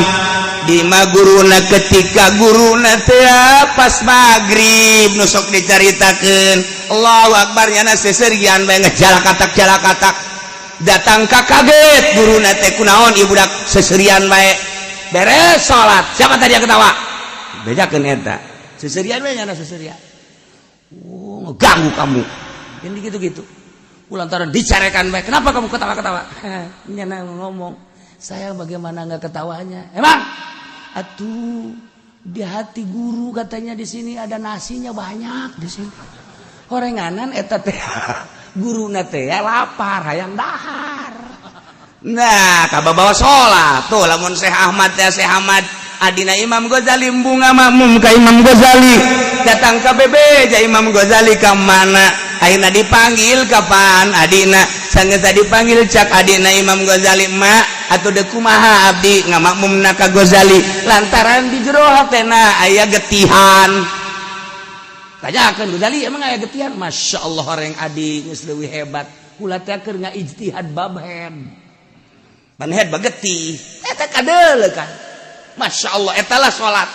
di guruna, ketika guruna teh pas maghrib nu sok dicaritakeun, Allahu Akbar, nyana seserian bae ngejalakatak jalakatak datang ka, kaget guruna teh, kunaon ieu budak seserian bae? Beres salat, siapa tadi yang ketawa? Bejakeun eta seserian bae nyana seserian. Oh, ngeganggu kamu ini, gitu-gitu. Lantaran dicarekan bae, kenapa kamu ketawa-ketawa? Nyana ngomong, saya bagaimana nggak ketawanya? Emang atuh di hati guru katanya di sini ada nasinya banyak, di sini horenganan eta teh guru teh lapar hayang dahar. Nah, kabawa salat tuh lamun Syekh Ahmad teh, Syekh Ahmad adina Imam Ghazali, bunga makmum ka Imam Ghazali, datang ka bebeja Imam Ghazali ka mana. Ayeuna dipanggil kapan adina, sanggeus dipanggil, cak adina Imam Ghazali, "Mak, atuh deuk kumaha abdi ngamakmumna ka Ghazali?" Lantaran di jero hatena aya getihan. Tanyakeun Ghazali, emang aya getihan? Masya Allah, orang adi geus leuwih hebat, kula teh keur ngaijtihad bab head ban head bagetih eta kadeuleu kan. Masya Allah, etalah salat,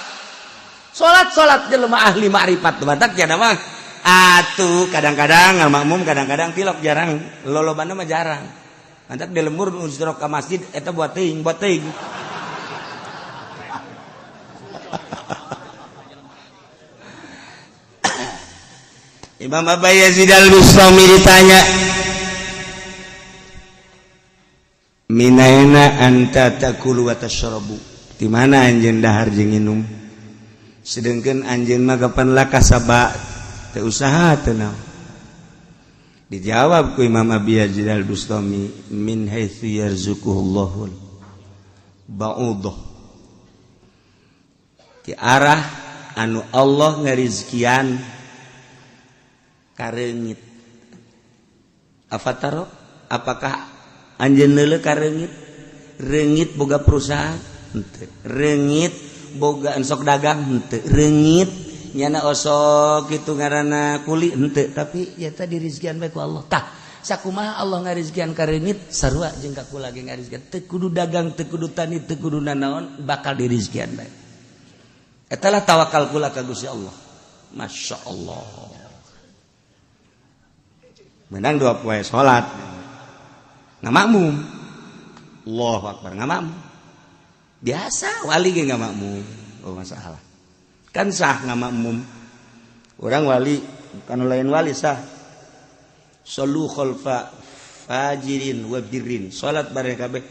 salat, salat jelema ahli ma'rifat. Batak jana mah atuh kadang-kadang ngamakmum, kadang-kadang tilok, jarang, lolobana mah jarang. Mantap di lembur nu ka masjid eta buat teuing, buat teuing. Imam Abu Yazid Al-Bustami ditanya, minaina anta takulu wa tashrabu, di mana anjeun dahar jeung minum, sedangkan anjeun mah kapan lah kasaba teu usaha teu naon? Dijawab ku Imam Abi Yazid Al-Bustami, min haitsu yarzuquhullahu ba'udah, di arah anu Allah ngarizkian kareungit. Afataro, apakah anjeun neuleuh ka reungit? Reungit boga perusahaan henteu, reungit boga ensok dagang henteu, reungit nyana osok kitu ngaranna kuli henteu, tapi ya tadi rizkian bae ku Allah. Tah, sakumaha Allah ngarizkian ka reungit, sarua jeung ka kula ge ngarizkian. Teu kudu dagang, teu kudu tani, teu kudu nanaon, bakal dirizkian bae. Eta lah tawakal kula ka Gusti Allah. Masya Allah, menang 2 poe salat ngamakmum, Allahu Akbar, ngamakmum biasa, wali ge ngamakmum. Oh, masalah kan sah ngamakmum orang wali kan lain wali sah. Solu khalfa fajirin wa birrin, salat bareng kabeh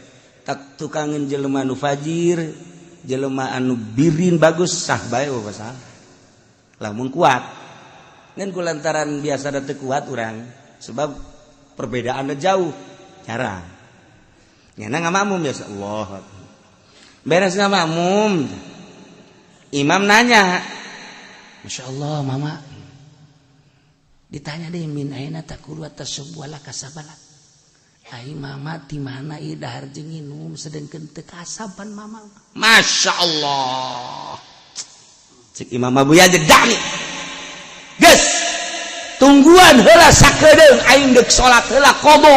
tak tukangeun jelema anu fajir, jelema anu birin bagus, sah bae, oh masalah lamun kuat. Ngan kulantaran biasa da teu kuat urang sebab perbedaannya jauh, jarang nyana ngamakmum biasa. Allah, beres ngamakmum, imam nanya, Masya Allah mama, ditanya deh, min aina takulu wa tashrabu wala kasabalat. Ai mama di mana ieu dahar jeung nginum sedengkeun teu kasaban mama? Masya Allah, cek Imam Abu Yazid, dani geus tungguan heula sakedeung, aing deuk salat heula qada,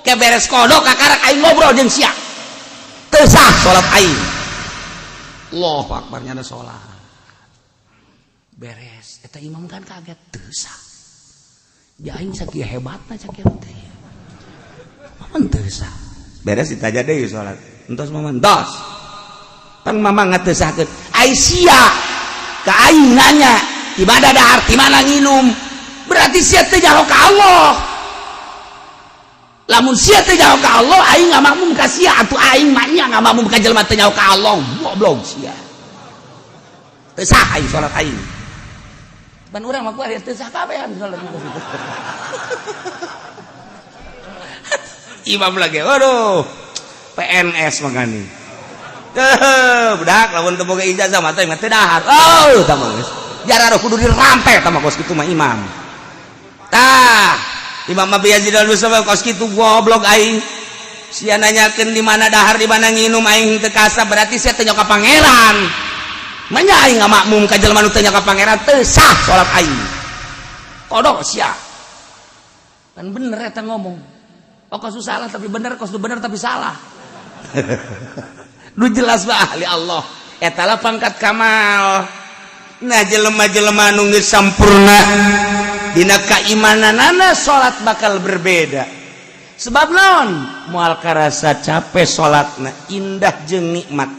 ke beres qada kakarak aing ngobrol jeung sia, teu sah salat aing. Allahu akbar, nyana salat. Beres eta imam kan kaget, teu sah. Ya aing sakieu hebatna, sakieu teh. Maman teu sah. Beres ditaja deui salat. Entos, Maman, tos. Pan Mama ngateu. Ai sia ka aing nanya di mana dahar, di mana nginum. Berarti sia teu nyaho ka Allah. Lamun sia teu nyaho ka Allah, aing ngamakmum ka sia atuh. Aing mah nya ngamakmum ka jelema teu nyaho ka Allah. Goblok sia. Teu sah aing salat aing. Pan urang mah kuari teu sah kabehan salat gitu. Imam lagi, waduh, PNS makanya. Budak lamun teu boga ijazah mah teh teu dahar. Oh, tah mah geus. Jarang kudu dirampe tah mah kos kitu mah imam. Tah, Imam Abi Yazid al-Bustami kos kitu, goblok aing. Sia nanyakeun di mana dahar, di mana nginum, aing teu kasah, berarti sia teu ka pangeran. Manya aing ngamakmum ka jelema nu teu ka pangeran, teu sah salat aing. Kodok sia. Kan bener eta ngomong. Oh, kos salah tapi bener, kos bener tapi salah. Nu jelas mah ahli Allah eta lah pangkat kamal. Nah, jelema-jelema nu geus sampurna dina kaimananana, salat bakal berbeda. Sebab naon? Moal karasa capek, salatna indah jeung nikmat.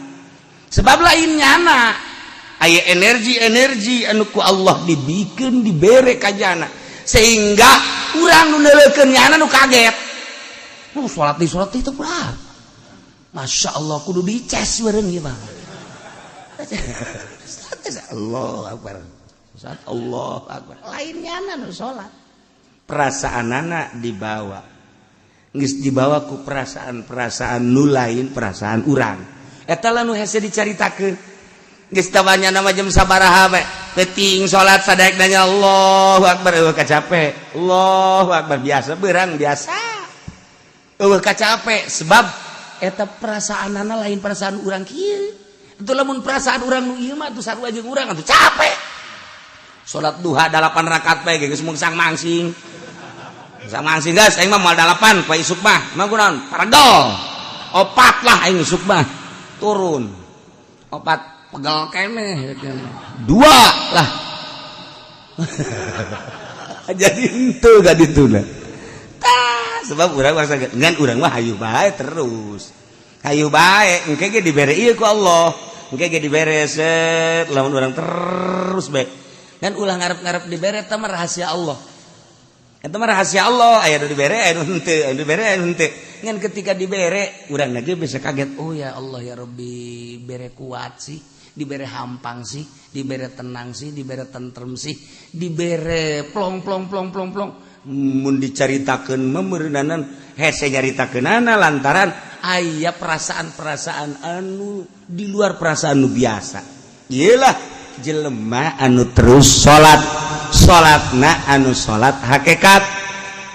Sebab lain nyana aya energi-energi anu ku Allah dibikeun, dibere ka jana, sehingga urang nu neuleukeun nyana nu kaget. Salat di salat itu kurang. Masya Allah, kudu dices bareng ieu mah. Allah Akbar. Saat Allah Akbar. Lain nyana nu salat. Perasaanana dibawa. Geus dibawa ku perasaan-perasaan nu lain perasaan urang. Eta lah nu hese dicaritakeun. Geus tawanya nama jam sabaraha bae. Peuting salat sadaek nanya Allahu Akbar, eueuh kacape. Allahu Akbar biasa, beurang biasa. Eueuh kacape sebab eta perasaanana lain perasaan urang kieu. Itu lamun perasaan urang nu ieu mah atuh sarua jeung urang atuh capek. Salat duha 8 rakaat bae geus mungsang mangsing. Mungsang mangsing geus, aing mah moal 8 poe isuk mah. Mah kunaon? Paregel. Opat lah aing isuk mah. Turun. Opat pegel keneh. Dua lah. Jadi henteu gak dituna. Sebab urang masa ngan urang mah hayu bae terus. Hayu bae engke ge dibere ieu ku Allah. Engke ge dibere set lamun urang terus bae. Dan ulah ngarep-ngarep dibere, eta mah rahasia Allah. Eta mah rahasia Allah, aya nu dibere, aya nu henteu, aya nu dibere, aya nu henteu. Ngan ketika dibere, urang lagi bisa kaget, oh ya Allah ya Rabbi, bere kuat sih, dibere hampang sih, dibere tenang sih, dibere tentrem sih, dibere plong plong plong plong plong. Mun dicaritakeun meureunanan hese nyaritakeunana lantaran aya perasaan-perasaan anu di luar perasaan nu biasa. Iyalah jelema anu terus salat, salatna anu salat hakikat,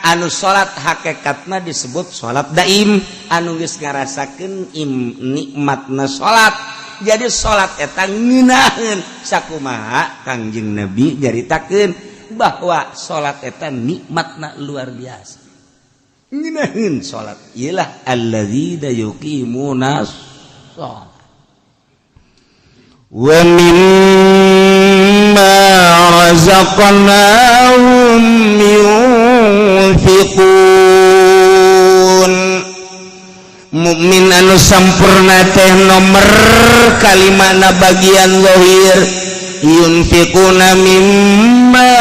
anu salat hakikatna disebut salat daim, anu geus ngarasakeun im nikmatna salat. Jadi salat eta ngeunaheun sakumaha Kangjeng Nabi nyaritakeun bahwa salat eta nikmatna luar biasa. Ngeunaheun salat iyalah alladzina yuqimuna shalat. Wa mimma razaqnahum yunfiqun. Mukmin anu sampurna teh nomor kalimana bagian zahir, yunfiquna mimma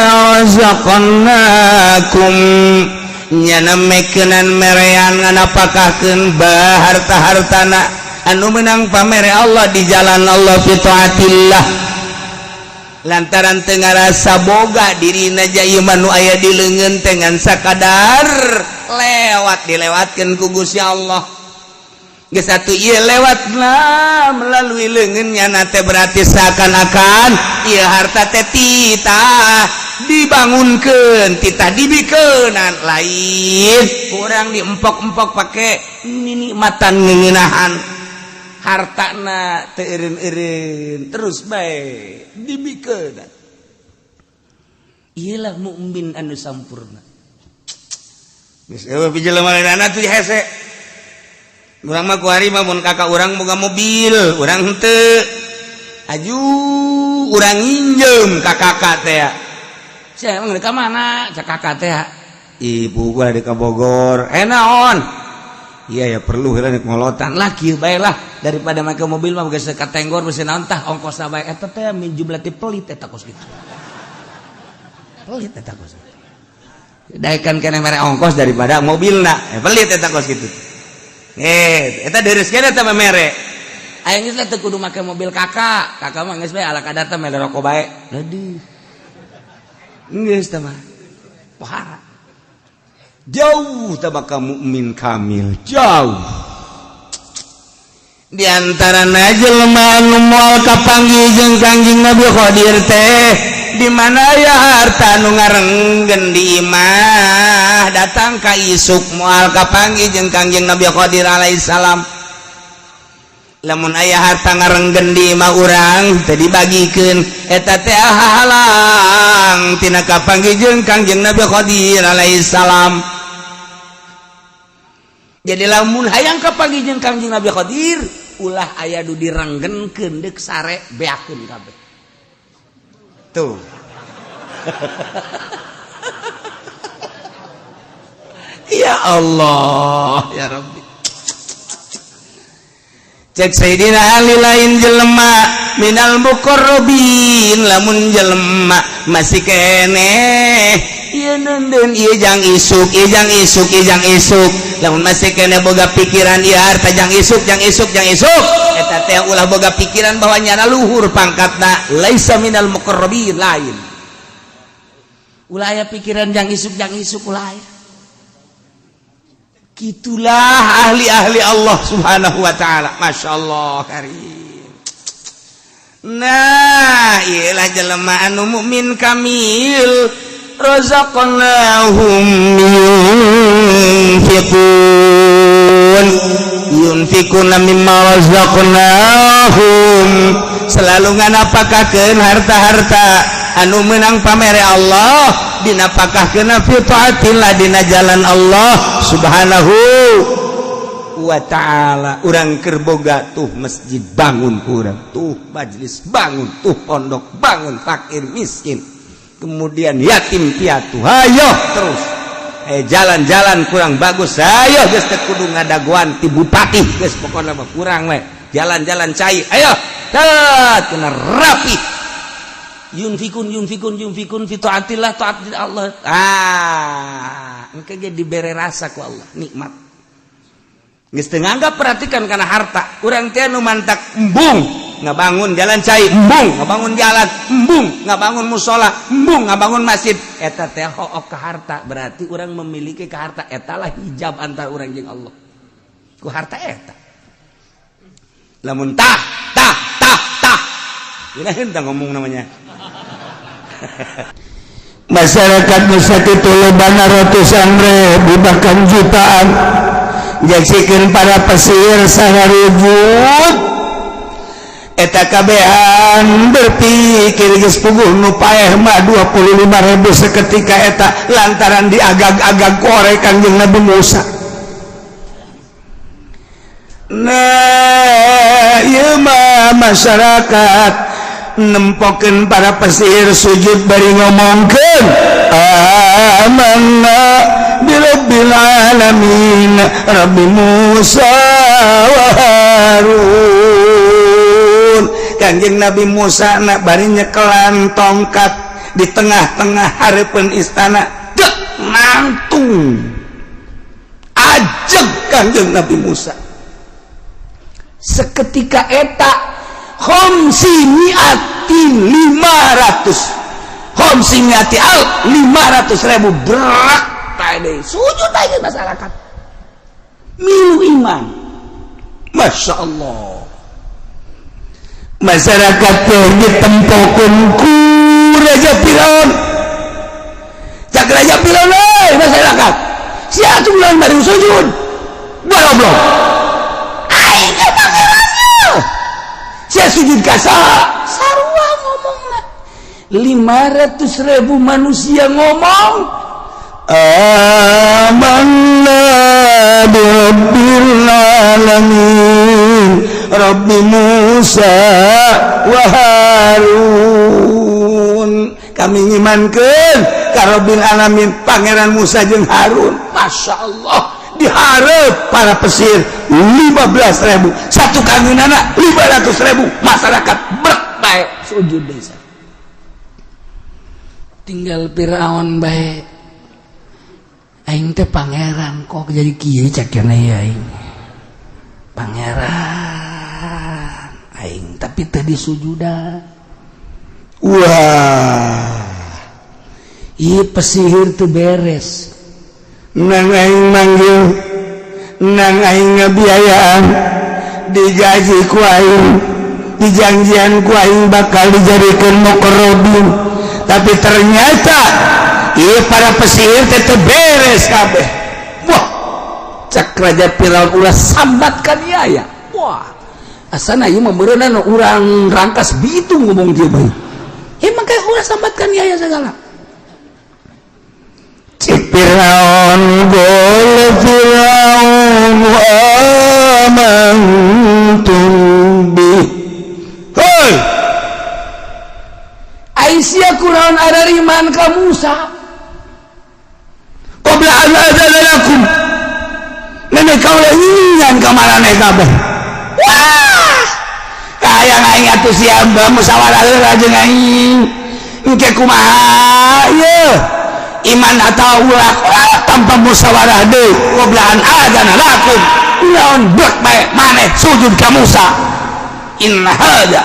razaqnakum, nyana mekenan merean nganapakahkeun harta-hartana anu menang pamere Allah di jalan Allah, fi taatillah, lantaran teu ngarasa boga dirina. Ieu mah nu aya di leungeun teh ngan sakadar lewat, dilewatkeun ku Gusti Allah. Geus atuh ieu lewatlah melalui leungeunnya teh, berarti seakan-akan ieu harta teh titah dibangunkeun, titah dibikeunan, lain kurang diempok-empok pake nikmatan ngeuneunahan hartana teu eureun-eureun, terus bae dibikeunan. Iyalah mukmin anu sampurna. Geus eueuh jelema lainna tuh hese. Urang mah kuari mah mun kakak urang boga mobil, urang henteu. Aju urang nginjem ka kakak teh. Sia emang ka mana? Cak kakak teh. Ibu gua di ka Bogor. Eh, naon? Iya ya, perlu heula ngolotan lah, kieu bae lah, daripada make mobil mah geus katenggor, geus naon tah ongkosna bae. Eta teh minjem berarti pelit eta kos kitu. Pelit eta kos. Daekan keneh mere ongkos daripada mobilna. Eh, pelit eta kos kitu. Eh, eta deres keneh eta mere. Aing geus teu kudu make mobil kakak. Kakak mah geus bae ala kadar teh mere rokok bae. Aduh. Geus teh mah. Pohara. Jauh tabaka mukmin kamil, jauh. Di antara jelema anu moal kapanggih jeung Kangjeng Nabi Khadir teh di mana ya harta nu ngarenggen di imah datang ka isuk moal kapanggih jeung Kangjeng Nabi Khadir alaihissalam. Lamun aya harta ngarenggen di imah urang teu dibagikeun, eta teh halang tina kapanggih jeung Kangjeng Nabi Khadir alaihissalam. Jadi lamun hayang kapanggih jeung Kangjeng Nabi Khadir, ulah aya nu direnggenkeun, deuk sare beakeun kabeh tuh. Ya Allah, ya Rabbi. Cek Sayyidina Ali, lain jelema minal muqarrabin lamun jelema masih keneh ieu neundeun ieu jang isuk, ieu jang isuk, ieu jang isuk. Lamun masih keneh boga pikiran ieu harta jang isuk, jang isuk, jang isuk, eta teh ulah boga pikiran bahwa nyana luhur pangkatna, laisa minal muqarrabin. Lain, ulah aya pikiran jang isuk, jang isuk, ulah aya. Gitulah ahli-ahli Allah Subhanahu wa taala. Masya Allah karim. Nah, iyalah jelema anu mukmin kamil, razaqnahum yunfiqun, yunfiquna mimma razaqnahum, selalu nganapakakeun harta-harta anu menang pamere Allah, dinapakahkeun fi taatillah, dina jalan Allah Subhanahu wa taala. Urang keur boga tuh masjid bangun, urang tuh majelis bangun, tuh pondok bangun, fakir miskin, kemudian yatim piatu, hayo terus. Eh, jalan-jalan kurang bagus, ayo, geus teu kudu ngadagoan ti bupati, geus pokona mah kurang we jalan-jalan cai, ayo tet kena rapi. Yunfikun, yunfikun, yunfikun fi taatillah, taat Allah. Ah, engke ge dibere rasa ku Allah nikmat, geus teu nganggap perhatikan kana harta. Urang teh nu mantak embung ngabangun jalan cai, embung ngabangun jalan, embung ngabangun musola, embung ngabangun masjid, eta teh hook ka harta. Berarti urang memiliki ka harta, eta lah hijab antara urang jeung Allah ku harta eta. Lamun tah tah tah tah. Ini henteu ngomong namanya. Masyarakat Nusa itu lobana ratusan ribu, bahkan jutaan. Jaksikan para pesir sararujut eta kabehan berpikir geus puguh nu paeh mah 25.000 seketika eta lantaran diagag-agag kore Kangjeng Nabi Musa. Nah, ieu mah masyarakat nempokeun para pesihir sujud bari ngomongkeun amanna birabbil alamin, Rabbi Musa wa Harun. Kanjeng Nabi Musa nak bari nyekelan tongkat di tengah-tengah hareupeun istana, dek nangtung ajeg Kanjeng Nabi Musa. Seketika eta khamsi mi'atin 500, khamsi mi'ati al 500 ribu berak tadi sujud aja. Masyarakat milu iman. Masya Allah, masyarakat teh ditempokeun ku Raja Firaun. Cak Raja Firaun, "Hei masyarakat, sia bulan baru sujud, goblok. Aing teh pangerannya, sia sujud ka saha?" Sarua ngomongna 500 ribu manusia ngomong amanna birabbil alamin, Rabbi Musa. Musa wa Harun. Kami ngimankeun ka Robbil alamin, Pangeran Musa jeung Harun. Masya Allah, diharap para pesihir 15.000, satu kangeunana 500.000 masyarakat brek bae sujud desa. Tinggal Firaun bae, "Aing teh pangeran kok jadi kieu?" Cek ya, "Aing pangeran aing, tapi teu disujudan." Wah. Ieu pesihir tuh beres. Nang aing manggil, nang aing ngabiayaan, digaji ku aing, dijanjian ku aing bakal dijadikan muqarrabin, tapi ternyata iya para pesihir teh beres kabeh. Wah, cak Raja Firaun, "Ulah sambatkan ya." Wah, asana ieu mah meureunna urang Rangkas Bitung ngomong dia bae. Emang kayak ulah sambatkan ya segala. Cik Firaun, qala Firaun amantum bih. Hoi. Aisyah, kunaon arariman ka Musa? Qabla an adzana lakum, nenek kaula nyian ka maraneh kabeh. Wah, kaya aing atuh sia musyawarah heula jeung aing, engke kumaha ieu, iman atau ulah? Tanpa musyawarah deui, qabla an adzana lakum, naon brek bae maneh sujud ka Musa? Inna hadza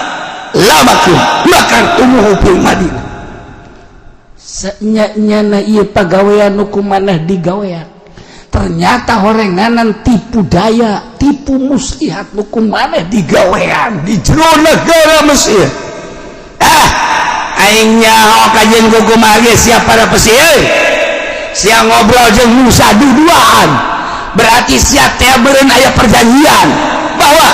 lamakrun makartumuhu fil Madinah. Senya-nyana ieu pagawean nu kumaneh digawean, ternyata horenganan tipu daya, tipu muslihat nu kumaneh digawean di jero negara Mesir. Ah, aing nyaho kajeun kumaha ge sia para pesihir. Sia ngobrol jeung Musa duduaan, berarti sia teh beureun aya perjanjian bahwa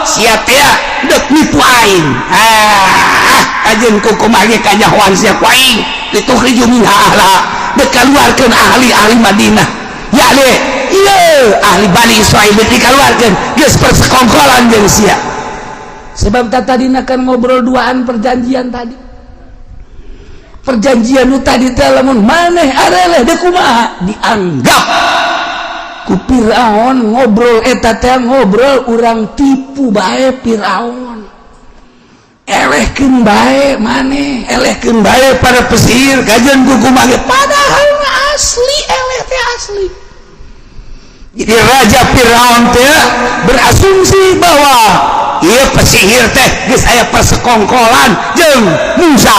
sia teh dek nipu aing. Ah, kajeun kumaha ge kanyahoan sia ku aing. Litukhriju minha ahla, dek kaluarkeun ahli-ahli Madinah ya deh. Iya, ahli Bani Israil dek dikaluarkeun, geus persekongkolan jeung sia. Sebab tak tadi kan ngobrol duaan, perjanjian tadi, perjanjian nu tadi teh lamun maneh areleh dek kumaha dianggap ku Firaun ngobrol eta teh ngobrol urang tipu bae. Firaun, elehkeun bae maneh, elehkeun bae para pesihir kajeun ku kumaha, padahal asli eleh teh asli. Jadi Raja Firaun teh berasumsi bahwa ieu pesihir teh geus aya persekongkolan jeung Musa,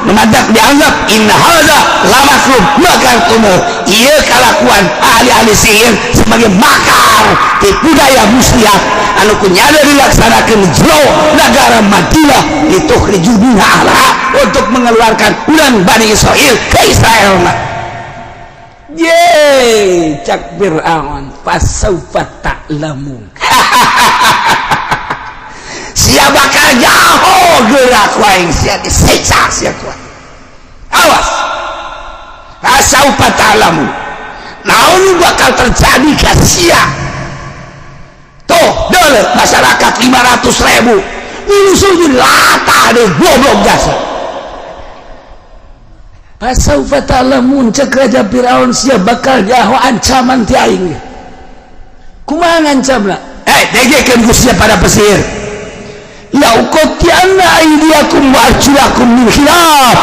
mendadak dianggap inna hadza lamakrun makartumu, ieu kalakuan ahli-ahli sihir sebagai makar, tipu daya muslihat anu kunyada dilaksanakan di jero negara Madinah, litukhriju minha ahla, untuk mengeluarkan ulang Bani Israel ke Israel mah. Ye, cak Fir'aun, fasaufa ta'lamun. Sia bakal nyaho gerak ku aing, sia disiksa sia ku aing. Awas, fasaufa ta'lamun, naon bakal terjadi ka sia. Tuh dele masyarakat 500.000 sujud latah deh, goblok jasa. Fasaufa ta'lamun, cek Raja Firaun, sia bakal nyaho ancaman ti aing. Kumaha ngancamna? Eh, dengekeun ku sia para pesihir, la uqatti'anna aydiyakum wa arjulakum min khilaf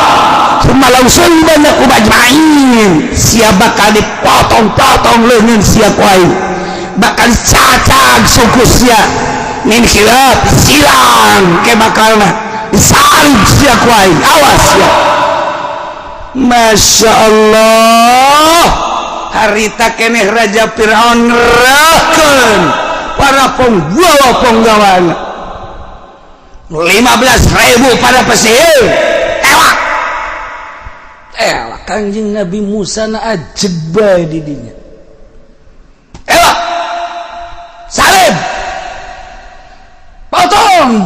tsumma la usallibannakum ajma'in. Sia bakal dipotong-potong leungeun sia ku aing, bakal cacag suku sia min khilaf, silang ke bakalna disalib sia ku aing, awas sia. Masya Allah, harita keneh Raja Fir'aun ngerahkeun para penggawa-penggawana, 15.000 pada pesihir tewak. Elah, Kanjeng Nabi Musa na ajeb bae di dinya. Tewak, salib. Potong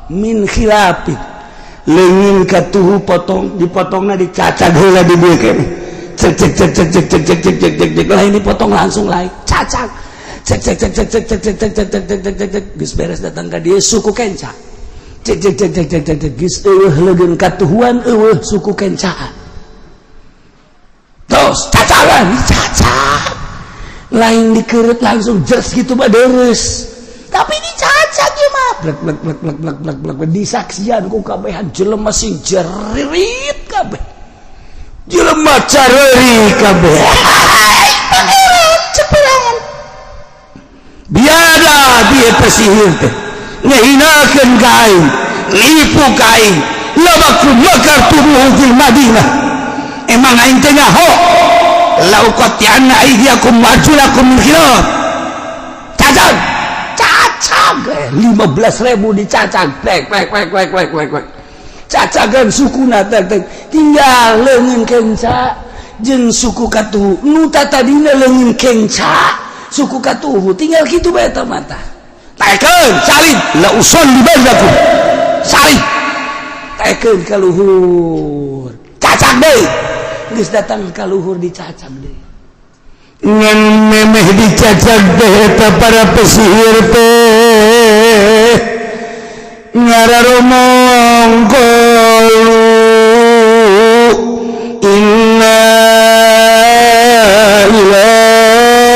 min khilafin, leungin katuhu potong, dipotongna dicacag heula di dieu keneh, cek cek cek cek cek cek cek cek cek cek cek, lain dipotong langsung, lain cacag. Cek cek cek cek cek cek cek cek cek cek cek cek cek cek, geus beres datang ka dieu suku kenca. Cek cek cek cek cek cek cek, geus eueuh leugeun katuhuan, eueuh suku kencaan. Terus cacagan, dicacag, lain dikeret langsung jelas gitu mah deres, tapi dicacag ya mah blek blek blek blek blek blek blek, disaksian ku kabehan jelema sing jerit kabeh, jelema careuri kabeh. Pangeran ceperangan Biada dia pesihir teh ngehinakeun ka aing, nipu ka aing, labaku makar tubuh fil Madinah. Emang aing teh nyaho? La uqatti'anna aydiyakum wa arjulakum min khilaf. Cacag cacag, 15.000 dicacag, plek plek plek plek plek plek plek, cacagan sukuna tek tek, tinggal leungeun kenca jeung suku katuhu. Nu tadina leungeun kenca, suku katuhu, tinggal kitu bae eta mata. Taekeun salib, la usallibannakum, salib. Taekeun ka luhur, cacag deui. Geus datang ka luhur, dicacag deui. Ngan memeh dicacag teh, eta para pesihir teh ngararomong, qalu inna ila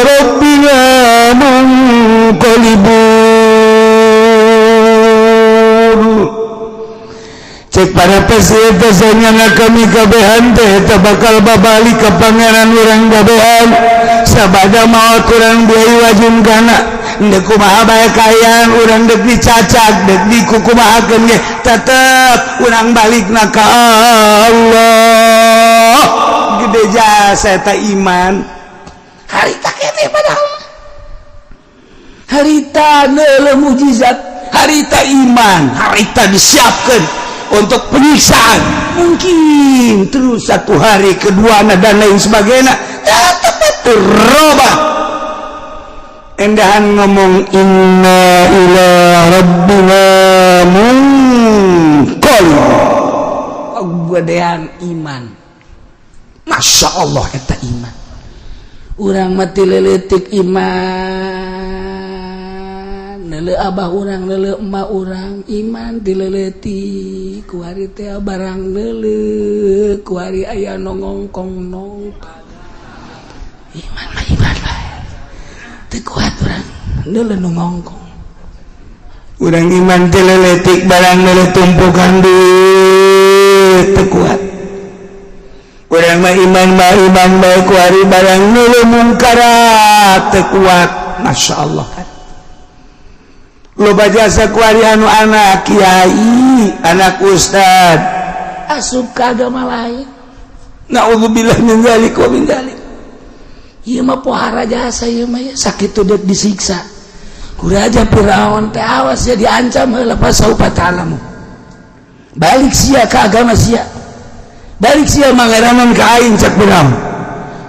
rabbina munqalibun. Cek para pesihir teh, nyana kami kabehan teh eta bakal babalik ka Pangeran urang kabehan. Sabada maot urang biai wajib kana ndek kumaha bae kaayaan urang, dek dicacag, dek dikukumahakeun ge, tetep urang balikna ka Allah. Gede jasa eta iman. Harita keneh, padahal mah harita neuleuh mukjizat, harita iman, harita disiapkan untuk penyiksaan mungkin terus satu hari kedua dan lain sebagainya, tetap terobah endahan ngomong inna ila rabbina munqalib. Gedean iman, Masya Allah, eta iman. Urang mati leletik iman, neuleuh abah urang, neuleuh emak urang, iman ti leletik. Kuari teh barang neuleuh, kuari aya nu ngongkong nongkong, iman mah iman bae, teu kuat urang neuleuh nu ngongkong. Urang iman ti leletik, barang neuleuh tumpukan duit teu kuat. Urang mah iman mah iman bae, kuari barang neuleuh mungkarat teu kuat. Masya Allah kan loba jasa kuari anu anak kiai, anak ustad asup ka agama lain. Naudzubillah min dzalik wa min dzalik. Ieu mah pohara jasa ieu mah ya, sakitu dek disiksa ku Raja Firaun teh. Awas ya, diancam heula, fasaufa ta'lamu, balik sia ka agama sia, balik sia mangeranan ka aing. Cek Firaun,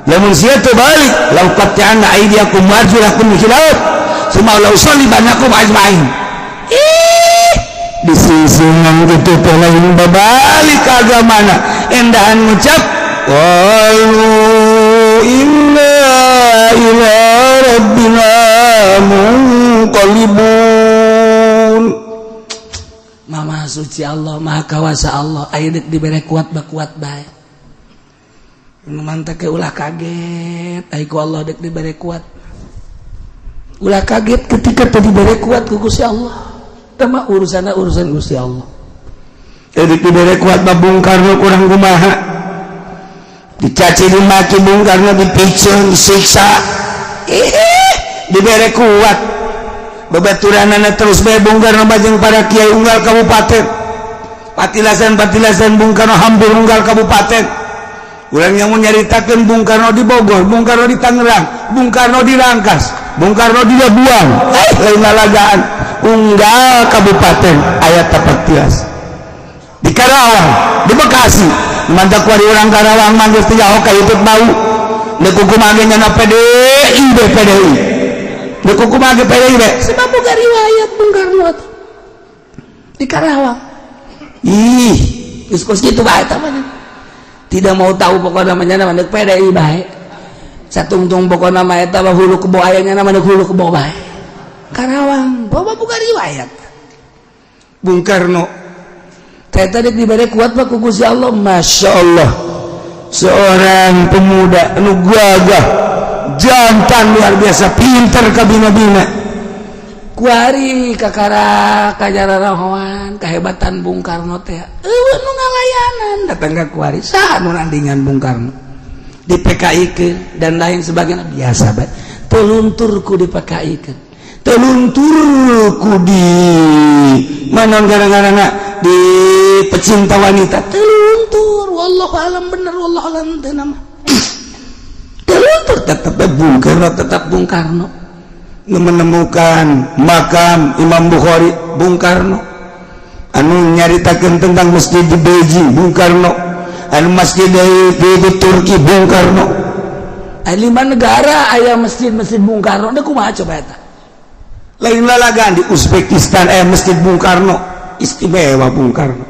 lamun sia teu balik, la uqatti'anna aydiyakum wa arjulakum min khilaf, summa la usallibannakum ajmain. Ih, disisingan gitu teh lain babalik ka agamana, endahan ngucap qalu inna ila rabbina munqalibun. Mama suci Allah, Maha Kawasa Allah. Aya dek dibere kuat ba kuat bae. Nu mantak ke ulah kaget ai ku Allah dek dibere kuat. Ulah kaget ketika tadi dibere kuat ku Gusti Allah. Teu mah urusanna urusan Gusti Allah. Jadi dibere kuat mah Bung Karno kurang kumaha, dicaci dimaki Bung Karno, dipiceun, disiksa, ih, dibere kuat babaturanana terus bae Bung Karno bajeng para kiai unggal kabupaten, patilasan patilasan Bung Karno hampir unggal kabupaten. Urang yang mau nyaritakeun Bung Karno di Bogor, Bung Karno di Tangerang, Bung Karno di Rangkas, Bung Karno di Labuan, eh, lain lalagaan, unggal kabupaten aya tapak tilas. Di Karawang, di Bekasi, mantap kuari orang Karawang manggil tiga oke itu bau. Dek kumaha ge nyana PDI PDI. Dek kumaha ge PDI. Sebab boga riwayat Bung Karno tuh di Karawang. Ih, geus kos kitu bae eta mah. Tidak mau tahu pokoknya namanya namanya PDI bae. Satungtung pokona mah eta mah hulu kebo, aya nya nama hulu kebo bae. Karawang, bawa buka riwayat. Bung Karno teh tadi diberi kuat mah ku Gusti Allah, Masya Allah. Seorang pemuda anu gagah, jantan, luar biasa pinter, kabina-bina. Kuari kakara kajararahoan kehebatan Bung Karno teh, eueuh nu ngalayanan datang ka kuari, saha nu nandingan Bung Karno di PKI ke dan lain sebagainya, biasa bae. Teluntur ku di PKI ke, teluntur ku di mana, gara-gara di pecinta wanita. Teluntur, wallahu alam bener, wallahu alam teu nama. Teluntur tetap Bung Karno, tetap Bung Karno. Menemukan makam Imam Bukhari, Bung Karno. Anu nyaritakeun tentang masjid di Beijing, Bung Karno. Anu masjid di Turki, Bung Karno. Lima negara aya masjid-masjid Bung Karno. Deh, kumaha coba eta? Lain lalagan, di Uzbekistan masjid Bung Karno. Istimewa Bung Karno,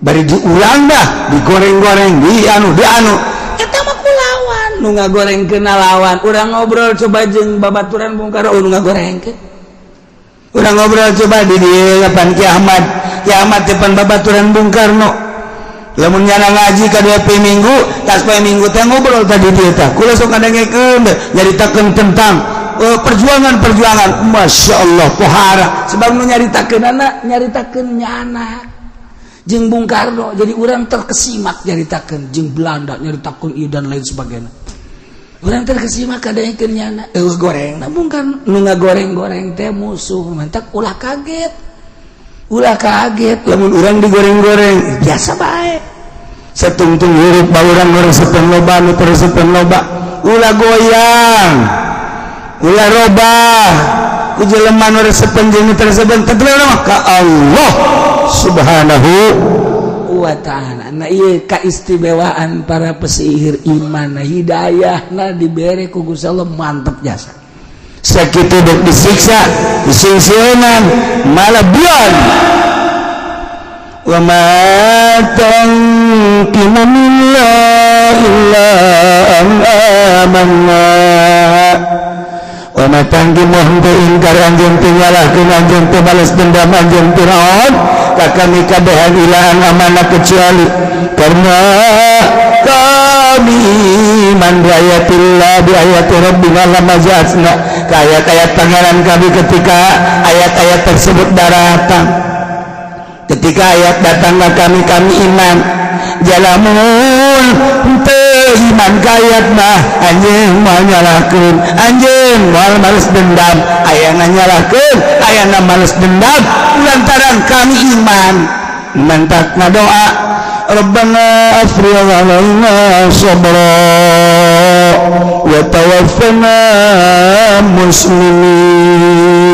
bari diulang dah, digoreng-goreng, di anu di anu. Eta mah kulawan nu ngagorengkeun lawan. Urang ngobrol coba jeung babaturan Bung Karno, nu ngagorengkeun. Urang ngobrol coba di dieu pan Ki Ahmad. Ki Ahmad teh pan babaturan Bung Karno. Lamun nyana ngaji ka dua minggu, tas poe Minggu teh ngobrol tadi dieu tah. Kula sok ngadengekeun nyaritakeun tentang perjuangan-perjuangan. Masya Allah, pohara sebab nu nyaritakeun anak nyaritakeun nyana jeung Bung Karno, jadi urang terkesimak nyaritakeun jeung Belanda, nyaritakeun ieu dan lain sebagainya. Urang terkesimak kadengekeun nyana, eueuh goreng na Bung Karno. Nu ngagoreng-goreng teh musuh. Mantak ulah kaget, ulah kaget. Lamun urang digoreng-goreng, biasa bae. Satungtung hirup ba urang resepen loba, nu resepen loba, ulah goyang, ulah robah ku jelema nu resepen jeung nu resepen, tetep mah ka Allah Subhanahu wa ta'ala. Nah, iya keistimewaan para pesihir, iman hidayah, nah diberi ku Gusti Allah, mantep jasa. Sakitu dek disiksa, disingsieunan, malah buan. Wa ma tanqimu minna illa an amanna. Wa ma tanqimu, henteu ingkar anjeun, teu nyalahkeun anjeun, teu balas dendam anjeun Firaun ka kami kabehan, illa an amanna, kecuali karena kami iman, bi ayatillah, bi ayati rabbina lamma ja'atna, ka ayat-ayat Pangeran kami ketika ayat-ayat tersebut datang. Ketika ayat datang ke kami, kami iman. Jalamun teu iman ka ayat mah, anjeun moal nyalahkeun, anjeun moal males dendam. Ayana nyalahkeun, ayana males dendam lantaran kami iman. Mantak ngadoa, Rabbana afrigh alaina sabra wa tawaffana muslimin.